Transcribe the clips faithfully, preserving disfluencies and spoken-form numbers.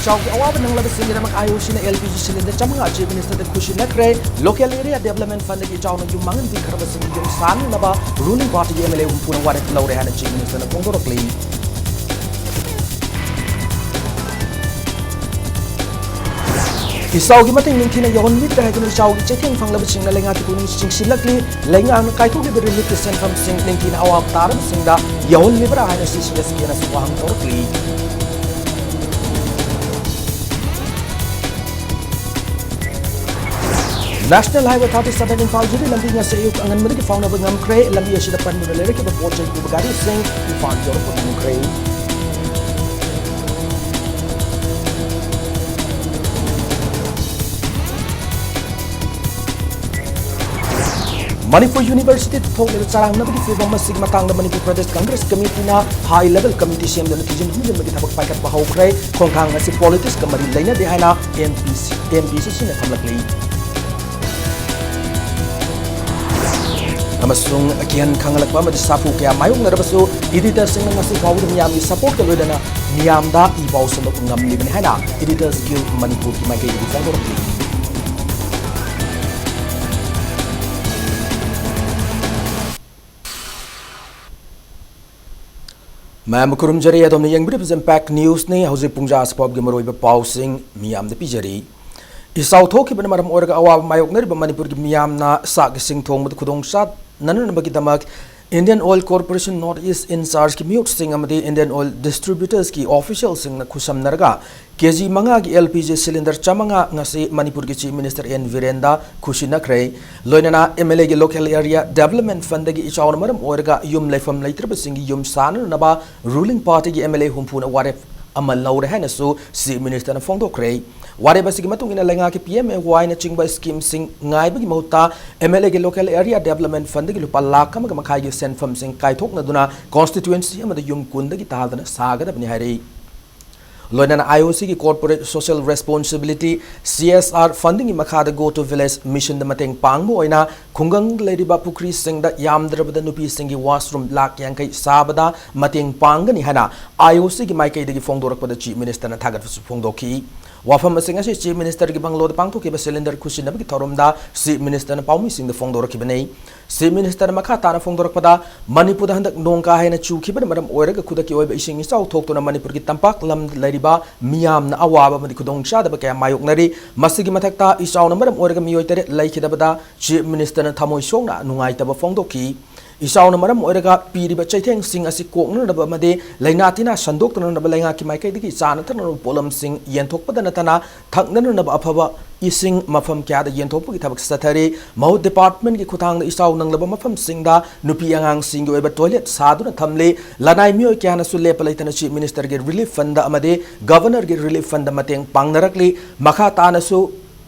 ꯏꯆꯥꯎꯒꯤ ꯑꯋꯥꯕ ꯅꯪꯂꯕꯁꯤꯡꯒꯤꯗꯃꯛ IOCꯅ LPG cylinder ꯆꯥꯃꯉꯥ Chief Ministerꯗ ꯈꯨꯠꯁꯤꯟꯅꯈ꯭ꯔꯦ꯫ Local Area Development Fundꯗꯒꯤ ꯏꯆꯥꯎꯅ ꯌꯨꯝ ꯃꯥꯡꯍꯟꯕꯤꯈ꯭ꯔꯕꯁꯤꯡꯒꯤ ꯌꯨꯝ ꯁꯥꯅꯅꯕ ruling partyꯒꯤ MLA ꯍꯨꯝꯐꯨꯅ ꯋꯥꯔꯦꯞ ꯂꯧꯔꯦ ꯍꯥꯏꯅ Chief Ministerꯅ ꯐꯣꯡꯗꯣꯔꯛꯂꯤ꯫ ꯏꯆꯥꯎꯒꯤ ꯃꯇꯦꯡ ꯅꯤꯡꯊꯤꯅ ꯌꯧꯍꯟꯕꯤꯗ꯭ꯔꯦ ꯍꯥꯏꯗꯨꯅ ꯏꯆꯥꯎꯒꯤ ꯆꯩꯊꯦꯡ ꯐꯪꯂꯕꯁꯤꯡꯅ ꯂꯩꯉꯥꯛꯀꯤ ꯄꯨꯛꯅꯤꯡ ꯆꯤꯡꯁꯤꯜꯂꯛꯂꯤ꯫ ꯂꯩꯉꯥꯛꯅ ꯀꯥꯏꯊꯣꯛꯂꯤꯕ reliefꯀꯤ ꯁꯦꯟꯐꯝꯁꯤꯡ ꯅꯤꯡꯊꯤꯅ ꯑꯋꯥꯕ ꯇꯥꯔꯕꯁꯤꯡꯗ ꯌꯧꯍꯜꯂꯤꯕ꯭ꯔꯥ ꯍꯥꯏꯅ CCSKꯅꯁꯨ ꯋꯥꯍꯪ ꯇꯧꯔꯛꯂꯤ꯫ National Highway thirty seven Imphal ꯖꯤꯔꯤ ꯂꯝꯕꯤ ꯉꯁꯤ ꯑꯌꯨꯛ ꯑꯉꯟꯕꯗꯒꯤ ꯐꯥꯎꯅꯕ ꯉꯝꯈ꯭ꯔꯦ꯫ ꯂꯝꯕꯤ ꯑꯁꯤꯗ ꯄꯟꯗꯨꯅ ꯂꯩꯔꯛꯈꯤꯕ ꯄꯣꯠ ꯆꯩ ꯄꯨꯕ ꯒꯥꯔꯤꯁꯤꯡ ꯏꯝꯐꯥꯜ ꯌꯧꯔꯛꯄ ꯉꯝꯈ꯭ꯔꯦ꯫ ꯃꯅꯤꯄꯨꯔ Universityꯗ ꯊꯣꯛꯂꯤꯕ ꯆꯔꯥꯡꯅꯕꯒꯤ ꯐꯤꯕꯝ ꯑꯁꯤꯒꯤ ꯃꯇꯥꯡꯗ Manipur Pradesh Congress ꯀꯃꯤꯇꯤꯅ high level committee ꯁꯦꯝꯗꯨꯅ ꯊꯤꯖꯤꯟ ꯍꯨꯝꯖꯤꯟꯕꯒꯤ ꯊꯕꯛ ꯄꯥꯏꯈꯠꯄ ꯍꯧꯈ꯭ꯔꯦ꯫ ꯈꯣꯡꯊꯥꯡ ꯑꯁꯤ politicsꯀ ꯃꯔꯤ ꯂꯩꯅꯗꯦ ꯍꯥꯏꯅ MPC, MPCCꯅ ꯊꯝꯂꯛꯂꯤ꯫ ꯑꯃꯁꯨꯡ ꯑꯀꯤꯍꯟ ꯈꯪꯍꯜꯂꯛꯄ ꯑꯃꯗꯤ ꯁꯥꯐꯨ ꯀꯌꯥ ꯃꯥꯌꯣꯛꯅꯔꯕꯁꯨ editorꯁꯤꯡꯅ ꯉꯁꯤ ꯐꯥꯎꯕꯗ ꯃꯤꯌꯥꯝꯒꯤ supportꯀ ꯂꯣꯏꯅꯅ ꯃꯤꯌꯥꯝꯗ ꯏ ꯄꯥꯎ ꯁꯟꯗꯣꯛꯄ ꯉꯝꯂꯤꯕꯅꯤ ꯍꯥꯏꯅ Editors Guild ꯃꯅꯤꯄꯨꯔꯒꯤ ꯃꯥꯏꯀꯩꯗꯒꯤ ꯐꯣꯡꯗꯣꯔꯛꯂꯤ꯫ ꯃꯌꯥꯝꯕꯨ ꯈꯨꯔꯨꯝꯖꯔꯤ, ꯑꯗꯣꯝꯅ ꯌꯦꯡꯕꯤꯔꯤꯕꯁꯤ Impact Newsꯅꯤ꯫ ꯍꯧꯖꯤꯛ ꯄꯨꯡꯖꯥ ꯑꯁꯤ ꯐꯥꯎꯕꯒꯤ ꯃꯔꯨꯑꯣꯏꯕ ꯄꯥꯎꯁꯤꯡ ꯃꯤꯌꯥꯝꯗ ꯄꯤꯖꯔꯤ꯫ ꯏꯆꯥꯎ ꯊꯣꯛꯈꯤꯕꯅ ꯃꯔꯝ ꯑꯣꯏꯔꯒ ꯑꯋꯥꯕ ꯃꯥꯌꯣꯛꯅꯔꯤꯕ ꯃꯅꯤꯄꯨꯔꯒꯤ ꯃꯤꯌꯥꯝꯅ ꯆꯥꯛ ꯏꯁꯤꯡ ꯊꯣꯡꯕꯗ ꯈꯨꯗꯣꯡ ꯆꯥꯅꯅꯕꯒꯤꯗꯃꯛ Indian Oil Corporation North East in chargeꯀꯤ ꯃꯤꯍꯨꯠꯁꯤꯡ ꯑꯃꯗꯤ Indian Oil Distributorsꯀꯤ officialꯁꯤꯡꯅ ꯈꯨꯠꯁꯝꯅꯔꯒ KG ꯃꯉꯥꯒꯤ LPG cylinder ꯆꯥꯃꯉꯥ ꯉꯁꯤ ꯃꯅꯤꯄꯨꯔꯒꯤ Chief Minister N ꯕꯤꯔꯦꯟꯗ ꯈꯨꯠꯁꯤꯟꯅꯈ꯭ꯔꯦ꯫ ꯂꯣꯏꯅꯅ MLAꯒꯤ Local Area Development Fundꯗꯒꯤ ꯏꯆꯥꯎꯅ ꯃꯔꯝ ꯑꯣꯏꯔꯒ ꯌꯨꯝ ꯂꯩꯐꯝ ꯂꯩꯇ꯭ꯔꯕꯁꯤꯡꯒꯤ ꯌꯨꯝ ꯁꯥꯅꯅꯕ ruling partyꯒꯤ MLA ꯍꯨꯝꯐꯨꯅ ꯋꯥꯔꯦꯞ ꯑꯃ ꯂꯧꯔꯦ ꯍꯥꯏꯅꯁꯨ Chief Ministerꯅ ꯐꯣꯡꯗꯣꯛꯈ꯭ꯔꯦ꯫ ꯋꯥꯔꯦꯞ ꯑꯁꯤꯒꯤ ꯃꯇꯨꯡ ꯏꯟꯅ ꯂꯩꯉꯥꯛꯀꯤ PMAY ꯅꯆꯤꯡꯕ schemeꯁꯤꯡ ꯉꯥꯏꯕꯒꯤ ꯃꯍꯨꯠꯇ MLAꯒꯤ Local Area Development Fundꯗꯒꯤ ꯂꯨꯄꯥ ꯂꯥꯈ ꯑꯃꯒ ꯃꯈꯥꯏꯒꯤ ꯁꯦꯟꯐꯝꯁꯤꯡ ꯀꯥꯏꯊꯣꯛꯅꯗꯨꯅ constituency ꯑꯃꯗ ꯌꯨꯝ ꯀꯨꯟꯗꯒꯤ ꯇꯥꯗꯅ ꯁꯥꯒꯗꯕꯅꯤ ꯍꯥꯏꯔꯤ꯫ ꯂꯣꯏꯅꯅ IOC ꯒꯤ Corporate Social Responsibility, CSR funding ꯒꯤ ꯃꯈꯥꯗ Go to Village mission ꯗ ꯃꯇꯦꯡ ꯄꯥꯡꯕ ꯑꯣꯏꯅ ꯈꯨꯡꯒꯪꯗ ꯂꯩꯔꯤꯕ ꯄꯨꯈ꯭ꯔꯤꯁꯤꯡꯗ ꯌꯥꯝꯗ꯭ꯔꯕꯗ ꯅꯨꯄꯤꯁꯤꯡꯒꯤ washroom ꯂꯥꯈ ꯌꯥꯡꯈꯩ ꯁꯥꯕꯗ ꯃꯇꯦꯡ ꯄꯥꯡꯒꯅꯤ ꯍꯥꯏꯅ IOC ꯒꯤ ꯃꯥꯏꯀꯩꯗꯒꯤ ꯐꯣꯡꯗꯣꯔꯛꯄꯗ Chief Minister ꯅ ꯊꯥꯒꯠꯄꯁꯨ ꯐꯣꯡꯗꯣꯛꯈꯤ꯫ ꯋꯥꯐꯝ ꯑꯁꯤꯡ ꯑꯁꯤ Chief Minister ꯒꯤ ꯕꯪꯒꯂꯣꯗ ꯄꯥꯡꯊꯣꯛꯈꯤꯕ cylinder ꯈꯨꯠꯁꯤꯟꯅꯕꯒꯤ ꯊꯧꯔꯝꯗ Chief Minister ꯅ ꯄꯥꯎꯃꯤꯁꯤꯡꯗ ꯐꯣꯡꯗꯣꯔꯛꯈꯤꯕꯅꯤ꯫ Chief Minister ꯅ ꯃꯈꯥ ꯇꯥꯅ ꯐꯣꯡꯗꯣꯔꯛꯄꯗ, ꯃꯅꯤꯄꯨꯔꯗ ꯍꯟꯗꯛ ꯅꯣꯡ ꯀꯥ ꯍꯦꯟꯅ ꯆꯨꯈꯤꯕꯅ ꯃꯔꯝ ꯑꯣꯏꯔꯒ ꯈꯨꯗꯛꯀꯤ ꯑꯣꯏꯕ ꯏꯁꯤꯡ ꯏꯆꯥꯎ ꯊꯣꯛꯇꯨꯅ ꯃꯅꯤꯄꯨꯔꯒꯤ ꯇꯝꯄꯥꯛ ꯂꯝꯗ ꯂꯩꯔꯤꯕ ꯃꯤꯌꯥꯝꯅ ꯑꯋꯥꯕ ꯑꯃꯗꯤ ꯈꯨꯗꯣꯡꯆꯥꯗꯕ ꯀꯌꯥ ꯃꯥꯌꯣꯛꯅꯔꯤ꯫ ꯃꯁꯤꯒꯤ ꯃꯊꯛꯇ, ꯏꯆꯥꯎꯅ ꯃꯔꯝ ꯑꯣꯏꯔꯒ ꯃꯤꯑꯣꯏ ꯇꯔꯦꯠ ꯂꯩꯈꯤꯗꯕꯗ Chief Minister ꯅ ꯊꯃꯣꯏ ꯁꯣꯛꯅ ꯅꯨꯡꯉꯥꯏꯇꯕ ꯐꯣꯡꯗꯣꯛꯈꯤ꯫ ꯏꯆꯥꯎꯅ ꯃꯔꯝ ꯑꯣꯏꯔꯒ ꯄꯤꯔꯤꯕ ꯆꯩꯊꯦꯡꯁꯤꯡ ꯑꯁꯤ ꯀꯣꯛꯅꯅꯕ ꯑꯃꯗꯤ ꯂꯩꯅꯥ ꯇꯤꯟꯅꯥ ꯁꯟꯗꯣꯛꯇꯅꯅꯕ ꯂꯩꯉꯥꯛꯀꯤ ꯃꯥꯏꯀꯩꯗꯒꯤ ꯆꯥꯅ ꯊꯛꯅꯅꯕ ꯄꯣꯠꯂꯝꯁꯤꯡ ꯌꯦꯟꯊꯣꯛꯄꯗ ꯅꯠꯇꯅ ꯊꯛꯅꯅꯕ ꯑꯐꯕ ꯏꯁꯤꯡ ꯃꯐꯝ ꯀꯌꯥꯗ ꯌꯦꯟꯊꯣꯛꯄꯒꯤ ꯊꯕꯛ ꯆꯠꯊꯔꯤ꯫ ꯃꯍꯨꯠ department ꯀꯤ ꯈꯨꯠꯊꯥꯡꯗ ꯏꯆꯥꯎ ꯅꯪꯂꯕ ꯃꯐꯝꯁꯤꯡꯗ ꯅꯨꯄꯤ ꯑꯉꯥꯡꯁꯤꯡꯒꯤ ꯑꯣꯏꯕ toilet ꯁꯥꯗꯨꯅ ꯊꯝꯂꯤ꯫ ꯂꯅꯥꯏ ꯃꯤꯑꯣꯏ ꯀꯌꯥꯅꯁꯨ ꯂꯦꯞꯄ ꯂꯩꯇꯅ Chief Minister ꯒꯤ relief fund ꯑꯃꯗꯤ Governor ꯒꯤ relief fund ꯗ ꯃꯇꯦꯡ ꯄꯥꯡꯅꯔꯛꯂꯤ꯫ ꯃꯈꯥ ꯇꯥꯅꯁꯨ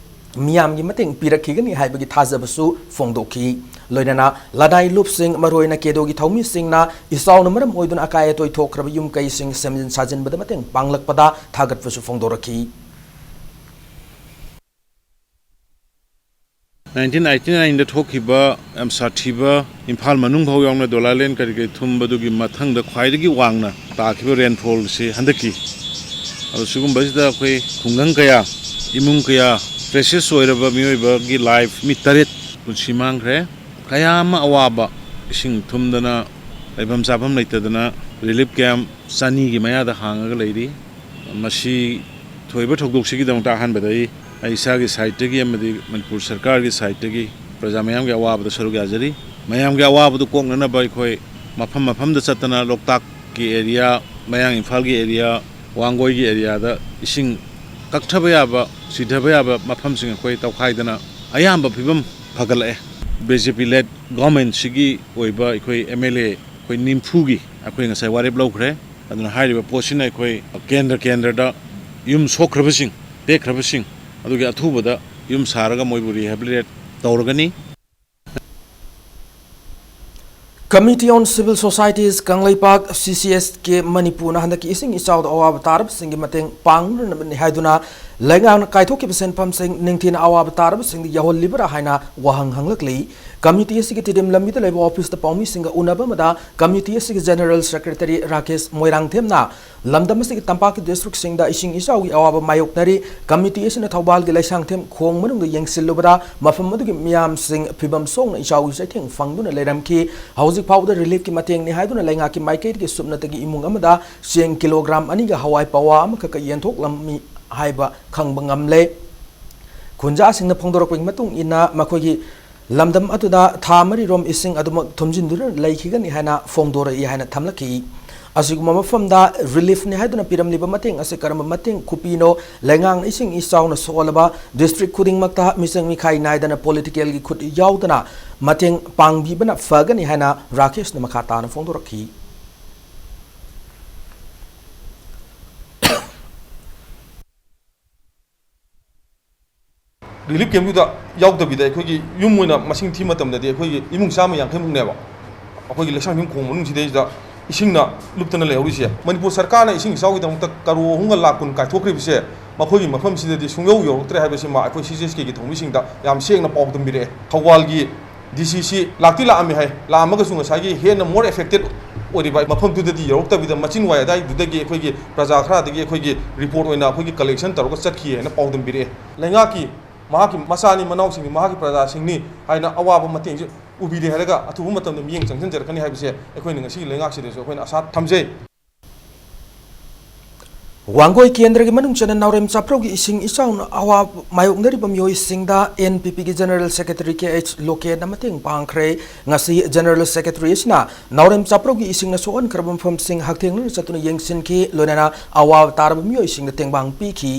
ꯃꯤꯌꯥꯝꯒꯤ ꯃꯇꯦꯡ ꯄꯤꯔꯛꯈꯤꯒꯅꯤ ꯍꯥꯏꯕꯒꯤ ꯊꯥꯖꯕꯁꯨ ꯐꯣꯡꯗꯣꯛꯈꯤ꯫ ꯂꯣꯏꯅꯅ ꯂꯅꯥꯏ ꯂꯨꯞꯁꯤꯡ, ꯃꯔꯨꯑꯣꯏꯅ ꯀꯦꯗꯣꯒꯤ ꯊꯧꯃꯤꯁꯤꯡꯅ ꯏꯆꯥꯎꯅ ꯃꯔꯝ ꯑꯣꯏꯗꯨꯅ ꯑꯀꯥꯏ ꯑꯇꯣꯏ ꯊꯣꯛꯈ꯭ꯔꯕ ꯌꯨꯝ ꯀꯩꯁꯤꯡ ꯁꯦꯝꯖꯤꯟ ꯁꯥꯖꯤꯟꯕꯗ ꯃꯇꯦꯡ ꯄꯥꯡꯂꯛꯄꯗ ꯊꯥꯒꯠꯄꯁꯨ ꯐꯣꯡꯗꯣꯔꯛꯈꯤ꯫ Nineteen eighty nine ꯗ ꯊꯣꯛꯈꯤꯕ ꯌꯥꯝ ꯁꯥꯊꯤꯕ, ꯏꯝꯐꯥꯜ ꯃꯅꯨꯡ ꯐꯥꯎ ꯌꯥꯎꯅ ꯗꯣꯂꯥꯂꯦꯟ ꯀꯔꯤ ꯀꯔꯤ ꯊꯨꯝꯕꯗꯨꯒꯤ ꯃꯊꯪꯗ ꯈ꯭ꯋꯥꯏꯗꯒꯤ ꯋꯥꯡꯅ ꯇꯥꯈꯤꯕ rainfall ꯁꯤ ꯍꯟꯗꯛꯀꯤ꯫ ꯑꯗꯣ ꯁꯤꯒꯨꯝꯕꯁꯤꯗ ꯑꯩꯈꯣꯏ ꯈꯨꯡꯒꯪ ꯀꯌꯥ, ꯏꯃꯨꯡ ꯀꯌꯥ, precious ꯑꯣꯏꯔꯕ ꯃꯤꯑꯣꯏꯕꯒꯤ life, ꯃꯤ ꯇꯔꯦꯠ ꯄꯨꯟꯁꯤ ꯃꯥꯡꯈ꯭ꯔꯦ꯫ ꯀꯌꯥ ꯑꯃ ꯑꯋꯥꯕ, ꯏꯁꯤꯡ ꯊꯨꯝꯗꯅ, ꯂꯩꯐꯝ ꯆꯥꯐꯝ ꯂꯩꯇꯗꯅ relief camp ꯆꯅꯤꯒꯤ ꯃꯌꯥꯗ ꯍꯥꯡꯉꯒ ꯂꯩꯔꯤ꯫ ꯃꯁꯤ ꯊꯣꯛꯏꯕ ꯊꯧꯗꯣꯛꯁꯤꯒꯤꯗꯃꯛꯇ ꯑꯍꯥꯟꯕꯗ ꯑꯩ, ꯑꯩ ꯏꯁꯥꯒꯤ side ꯇꯒꯤ ꯑꯃꯗꯤ ꯃꯅꯤꯄꯨꯔ ꯁꯔꯀꯥꯔꯒꯤ side ꯇꯒꯤ ꯄ꯭ꯔꯖꯥ ꯃꯌꯥꯝꯒꯤ ꯑꯋꯥꯕꯗ ꯁꯔꯨꯛ ꯌꯥꯖꯔꯤ꯫ ꯃꯌꯥꯝꯒꯤ ꯑꯋꯥꯕꯗꯨ ꯀꯣꯛꯅꯅꯕ ꯑꯩꯈꯣꯏ ꯃꯐꯝ ꯃꯐꯝꯗ ꯆꯠꯇꯅ ꯂꯣꯛꯇꯥꯛꯀꯤ area, ꯃꯌꯥꯡ ꯏꯝꯐꯥꯜꯒꯤ area, ꯋꯥꯡꯒꯣꯏꯒꯤ area ꯗ ꯏꯁꯤꯡ ꯀꯛꯊꯕ ꯌꯥꯕ, ꯆꯤꯊꯕ ꯌꯥꯕ ꯃꯐꯝꯁꯤꯡ ꯑꯩꯈꯣꯏ ꯇꯧꯈꯥꯏꯗꯅ ꯑꯌꯥꯝꯕ ꯐꯤꯕꯝ ꯐꯒꯠꯂꯛꯑꯦ꯫ BJP led government ꯁꯤꯒꯤ ꯑꯣꯏꯕ ꯑꯩꯈꯣꯏ MLA ꯑꯩꯈꯣꯏ ꯅꯤꯝꯐꯨꯒꯤ ꯑꯩꯈꯣꯏ ꯉꯁꯥꯏ ꯋꯥꯔꯦꯞ ꯂꯧꯈ꯭ꯔꯦ꯫ ꯑꯗꯨꯅ ꯍꯥꯏꯔꯤꯕ ꯄꯣꯠꯁꯤꯅ ꯑꯩꯈꯣꯏ ꯀꯦꯟꯗ꯭ꯔ ꯀꯦꯟꯗ꯭ꯔꯗ ꯌꯨꯝ ꯁꯣꯛꯈ꯭ꯔꯕꯁꯤꯡ, ꯇꯦꯛꯈ꯭ꯔꯕꯁꯤꯡ ꯑꯗꯨꯒꯤ ꯑꯊꯨꯕꯗ ꯌꯨꯝ ꯁꯥꯔꯒ ꯃꯣꯏꯕꯨ rehabilitate ꯇꯧꯔꯒꯅꯤ꯫ Committee on Civil Societies Kangleipak, C C S K, ꯃꯅꯤꯄꯨꯔꯅ ꯍꯟꯗꯛꯀꯤ ꯏꯁꯤꯡ ꯏꯆꯥꯎꯗ ꯑꯋꯥꯕ ꯇꯥꯔꯕꯁꯤꯡꯒꯤ ꯃꯇꯦꯡ ꯄꯥꯡꯅꯅꯕꯅꯤ ꯍꯥꯏꯗꯨꯅ ꯂꯩꯉꯥꯛꯅ ꯀꯥꯏꯊꯣꯛꯈꯤꯕ ꯁꯦꯟꯐꯝꯁꯤꯡ ꯅꯤꯡꯊꯤꯅ ꯑꯋꯥꯕ ꯇꯥꯔꯕꯁꯤꯡꯗ ꯌꯧꯍꯜꯂꯤꯕ꯭ꯔꯥ ꯍꯥꯏꯅ ꯋꯥꯍꯪ ꯍꯪꯂꯛꯂꯤ꯫ Committee ꯑꯁꯤꯒꯤ ꯇꯤꯗꯤꯝ ꯂꯝꯕꯤꯗ ꯂꯩꯕ officeꯇ ꯄꯥꯎꯃꯤꯁꯤꯡꯒ ꯎꯅꯕ ꯑꯃꯗ committee ꯑꯁꯤꯒꯤ General Secretary ꯔꯥꯀꯦꯁ ꯃꯣꯏꯔꯥꯡꯊꯦꯝꯅ ꯂꯝꯗꯝ ꯑꯁꯤꯒꯤ ꯇꯝꯄꯥꯛꯀꯤ districtꯁꯤꯡꯗ ꯏꯁꯤꯡ ꯏꯆꯥꯎꯒꯤ ꯑꯋꯥꯕ ꯃꯥꯌꯣꯛꯅꯔꯤ꯫ Committee ꯑꯁꯤꯅ ꯊꯧꯕꯥꯜꯒꯤ ꯂꯩꯁꯥꯡꯊꯦꯝ ꯈꯣꯡ ꯃꯅꯨꯡꯗ ꯌꯦꯡꯁꯤꯜꯂꯨꯕꯗ ꯃꯐꯝ ꯑꯗꯨꯒꯤ ꯃꯤꯌꯥꯝꯁꯤꯡ ꯐꯤꯕꯝ ꯁꯣꯛꯅ ꯏꯆꯥꯎꯒꯤ ꯆꯩꯊꯦꯡ ꯐꯪꯗꯨꯅ ꯂꯩꯔꯝꯈꯤ꯫ ꯍꯧꯖꯤꯛ ꯐꯥꯎꯕꯗ reliefꯀꯤ ꯃꯇꯦꯡꯅꯤ ꯍꯥꯏꯗꯨꯅ ꯂꯩꯉꯥꯛꯀꯤ ꯃꯥꯏꯀꯩꯗꯒꯤ ꯁꯨꯞꯅꯇꯒꯤ ꯏꯃꯨꯡ ꯑꯃꯗ ꯆꯦꯡ kilogram ꯑꯅꯤꯒ ꯍꯋꯥꯏ ꯄꯋꯥ ꯑꯃꯈꯛꯀ ꯌꯦꯟꯊꯣꯛꯂꯝꯃꯤ ꯍꯥꯏꯕ ꯈꯪꯕ ꯉꯝꯂꯦ꯫ ꯈꯨꯟꯖꯥꯁꯤꯡꯅ ꯐꯣꯡꯗꯣꯔꯛꯄꯒꯤ ꯃꯇꯨꯡ ꯏꯟꯅ ꯃꯈꯣꯏꯒꯤ ꯂꯝꯗꯝ ꯑꯗꯨꯗ ꯊꯥ ꯃꯔꯤꯔꯣꯝ ꯏꯁꯤꯡ ꯑꯗꯨꯃꯛ ꯊꯨꯝꯖꯤꯟꯗꯨꯅ ꯂꯩꯈꯤꯒꯅꯤ ꯍꯥꯏꯅ ꯐꯣꯡꯗꯣꯔꯛꯏ ꯍꯥꯏꯅ ꯊꯝꯂꯛꯈꯤ꯫ ꯑꯁꯤꯒꯨꯝꯕ ꯃꯐꯝꯗ reliefꯅꯤ ꯍꯥꯏꯗꯨꯅ ꯄꯤꯔꯝꯂꯤꯕ ꯃꯇꯦꯡ ꯑꯁꯤ ꯀꯔꯝꯕ ꯃꯇꯦꯡ ꯈꯨꯄꯤꯅꯣ? ꯂꯩꯉꯥꯛꯅ ꯏꯁꯤꯡ ꯏꯆꯥꯎꯅ ꯁꯣꯛꯍꯜꯂꯕ district ꯈꯨꯗꯤꯡꯃꯛꯇ ꯃꯤꯆꯪ ꯃꯤꯈꯥꯏ ꯅꯥꯏꯗꯅ politicalꯒꯤ ꯈꯨꯠ ꯌꯥꯎꯗꯅ ꯃꯇꯦꯡ ꯄꯥꯡꯕꯤꯕꯅ ꯐꯒꯅꯤ ꯍꯥꯏꯅ ꯔꯥꯀꯦꯁꯅ ꯃꯈꯥ ꯇꯥꯅ ꯐꯣꯡꯗꯣꯔꯛꯈꯤ꯫ Relief campꯇꯨꯗ ꯌꯥꯎꯗꯕꯤꯗ ꯑꯩꯈꯣꯏꯒꯤ ꯌꯨꯝ ꯑꯣꯏꯅ ꯃꯁꯤꯡ ꯊꯤꯕ ꯃꯇꯝꯗꯗꯤ ꯑꯩꯈꯣꯏꯒꯤ ꯏꯃꯨꯡ ꯆꯥꯝꯃ ꯌꯥꯡꯈꯩꯃꯨꯛꯅꯦꯕ ꯑꯩꯈꯣꯏꯒꯤ ꯂꯩꯁꯥꯡꯊꯦꯝ ꯈꯣꯡ ꯃꯅꯨꯡꯁꯤꯗꯩꯁꯤꯗ ꯏꯁꯤꯡꯅ ꯂꯨꯞꯇꯅ ꯂꯩꯍꯧꯔꯤꯁꯦ꯫ ꯃꯅꯤꯄꯨꯔ ꯁꯔꯀꯥꯔꯅ ꯏꯁꯤꯡ ꯏꯆꯥꯎꯒꯤꯗꯃꯛꯇ ꯀꯔꯣꯔ ꯑꯍꯨꯝꯒ ꯂꯥꯈ ꯀꯨꯟ ꯀꯥꯏꯊꯣꯛꯈ꯭ꯔꯤꯕꯁꯦ ꯃꯈꯣꯏꯒꯤ ꯃꯐꯝꯁꯤꯗꯗꯤ ꯁꯨꯡꯌꯧ ꯌꯧꯔꯛꯇ꯭ꯔꯦ ꯍꯥꯏꯕꯁꯤꯃ ꯑꯩꯈꯣꯏ C C S Kꯒꯤ ꯊꯧꯃꯤꯁꯤꯡꯗ ꯌꯥꯝ ꯁꯦꯡꯅ ꯄꯥꯎꯗꯝꯕꯤꯔꯛꯑꯦ꯫ ꯊꯧꯕꯥꯜꯒꯤ D C ꯁꯤ ꯂꯥꯛꯇꯤ ꯂꯥꯛꯑꯝꯃꯤ ꯍꯥꯏ, ꯂꯥꯛꯑꯝꯃꯒꯁꯨ ꯉꯁꯥꯏꯒꯤ ꯍꯦꯟꯅ more affected ꯑꯣꯏꯔꯤꯕ ꯃꯐꯝꯗꯨꯗꯗꯤ ꯌꯧꯔꯛꯇꯕꯤꯗ ꯃꯆꯤꯟ ꯋꯥꯏ ꯑꯗꯥꯏꯗꯨꯗꯒꯤ ꯑꯩꯈꯣꯏꯒꯤ ꯄ꯭ꯔꯖꯥ ꯈꯔꯗꯒꯤ ꯑꯩꯈꯣꯏꯒꯤ report ꯑꯣꯏꯅ ꯑꯩꯈꯣꯏꯒꯤ collection ꯇꯧꯔꯒ ꯆꯠꯈꯤ ꯍꯥꯏꯅ ꯄꯥꯎꯗꯝꯕꯤꯔꯛꯑꯦ꯫ ꯂꯩꯉꯥꯛꯀꯤ ꯃꯍꯥꯛꯀꯤ ꯃꯆꯥꯅꯤ ꯃꯅꯥꯎꯁꯤꯡꯅꯤ ꯃꯍꯥꯛꯀꯤ ꯄ꯭ꯔꯖꯥꯁꯤꯡꯅꯤ ꯍꯥꯏꯅ ꯑꯋꯥꯕ ꯃꯇꯦꯡꯁꯦ ꯎꯕꯤꯔꯦ ꯍꯥꯏꯔꯒ ꯑꯊꯨꯕ ꯃꯇꯝꯗ ꯃꯤꯠꯌꯦꯡ ꯆꯪꯁꯤꯟꯖꯔꯛꯀꯅꯤ ꯍꯥꯏꯕꯁꯦ ꯑꯩꯈꯣꯏꯅ ꯉꯁꯤꯒꯤ ꯂꯩꯉꯥꯛꯁꯤꯗꯁꯨ ꯑꯩꯈꯣꯏꯅ ꯑꯁꯥ ꯊꯝꯖꯩ꯫ ꯋꯥꯡꯒꯣꯏ ꯀꯦꯟꯗ꯭ꯔꯒꯤ ꯃꯅꯨꯡ ꯆꯟꯅ ꯅꯥꯎꯔꯦꯝ ꯆꯥꯄ꯭ꯔꯧꯒꯤ ꯏꯁꯤꯡ ꯏꯆꯥꯎꯅ ꯑꯋꯥꯕ ꯃꯥꯌꯣꯛꯅꯔꯤꯕ ꯃꯤꯑꯣꯏꯁꯤꯡꯗ N P Pꯒꯤ General Secretary K H ꯂꯣꯀꯦꯟꯅ ꯃꯇꯦꯡ ꯄꯥꯡꯈ꯭ꯔꯦ꯫ ꯉꯁꯤ General Secretary ꯑꯁꯤꯅ ꯅꯥꯎꯔꯦꯝ ꯆꯥꯄ꯭ꯔꯧꯒꯤ ꯏꯁꯤꯡꯅ ꯁꯣꯛꯍꯟꯈ꯭ꯔꯕ ꯃꯐꯝꯁꯤꯡ ꯍꯛꯊꯦꯡꯅꯅ ꯆꯠꯇꯨꯅ ꯌꯦꯡꯁꯤꯟꯈꯤ, ꯂꯣꯏꯅꯅ ꯑꯋꯥꯕ ꯇꯥꯔꯕ ꯃꯤꯑꯣꯏꯁꯤꯡꯗ ꯇꯦꯡꯕꯥꯡ ꯄꯤꯈꯤ꯫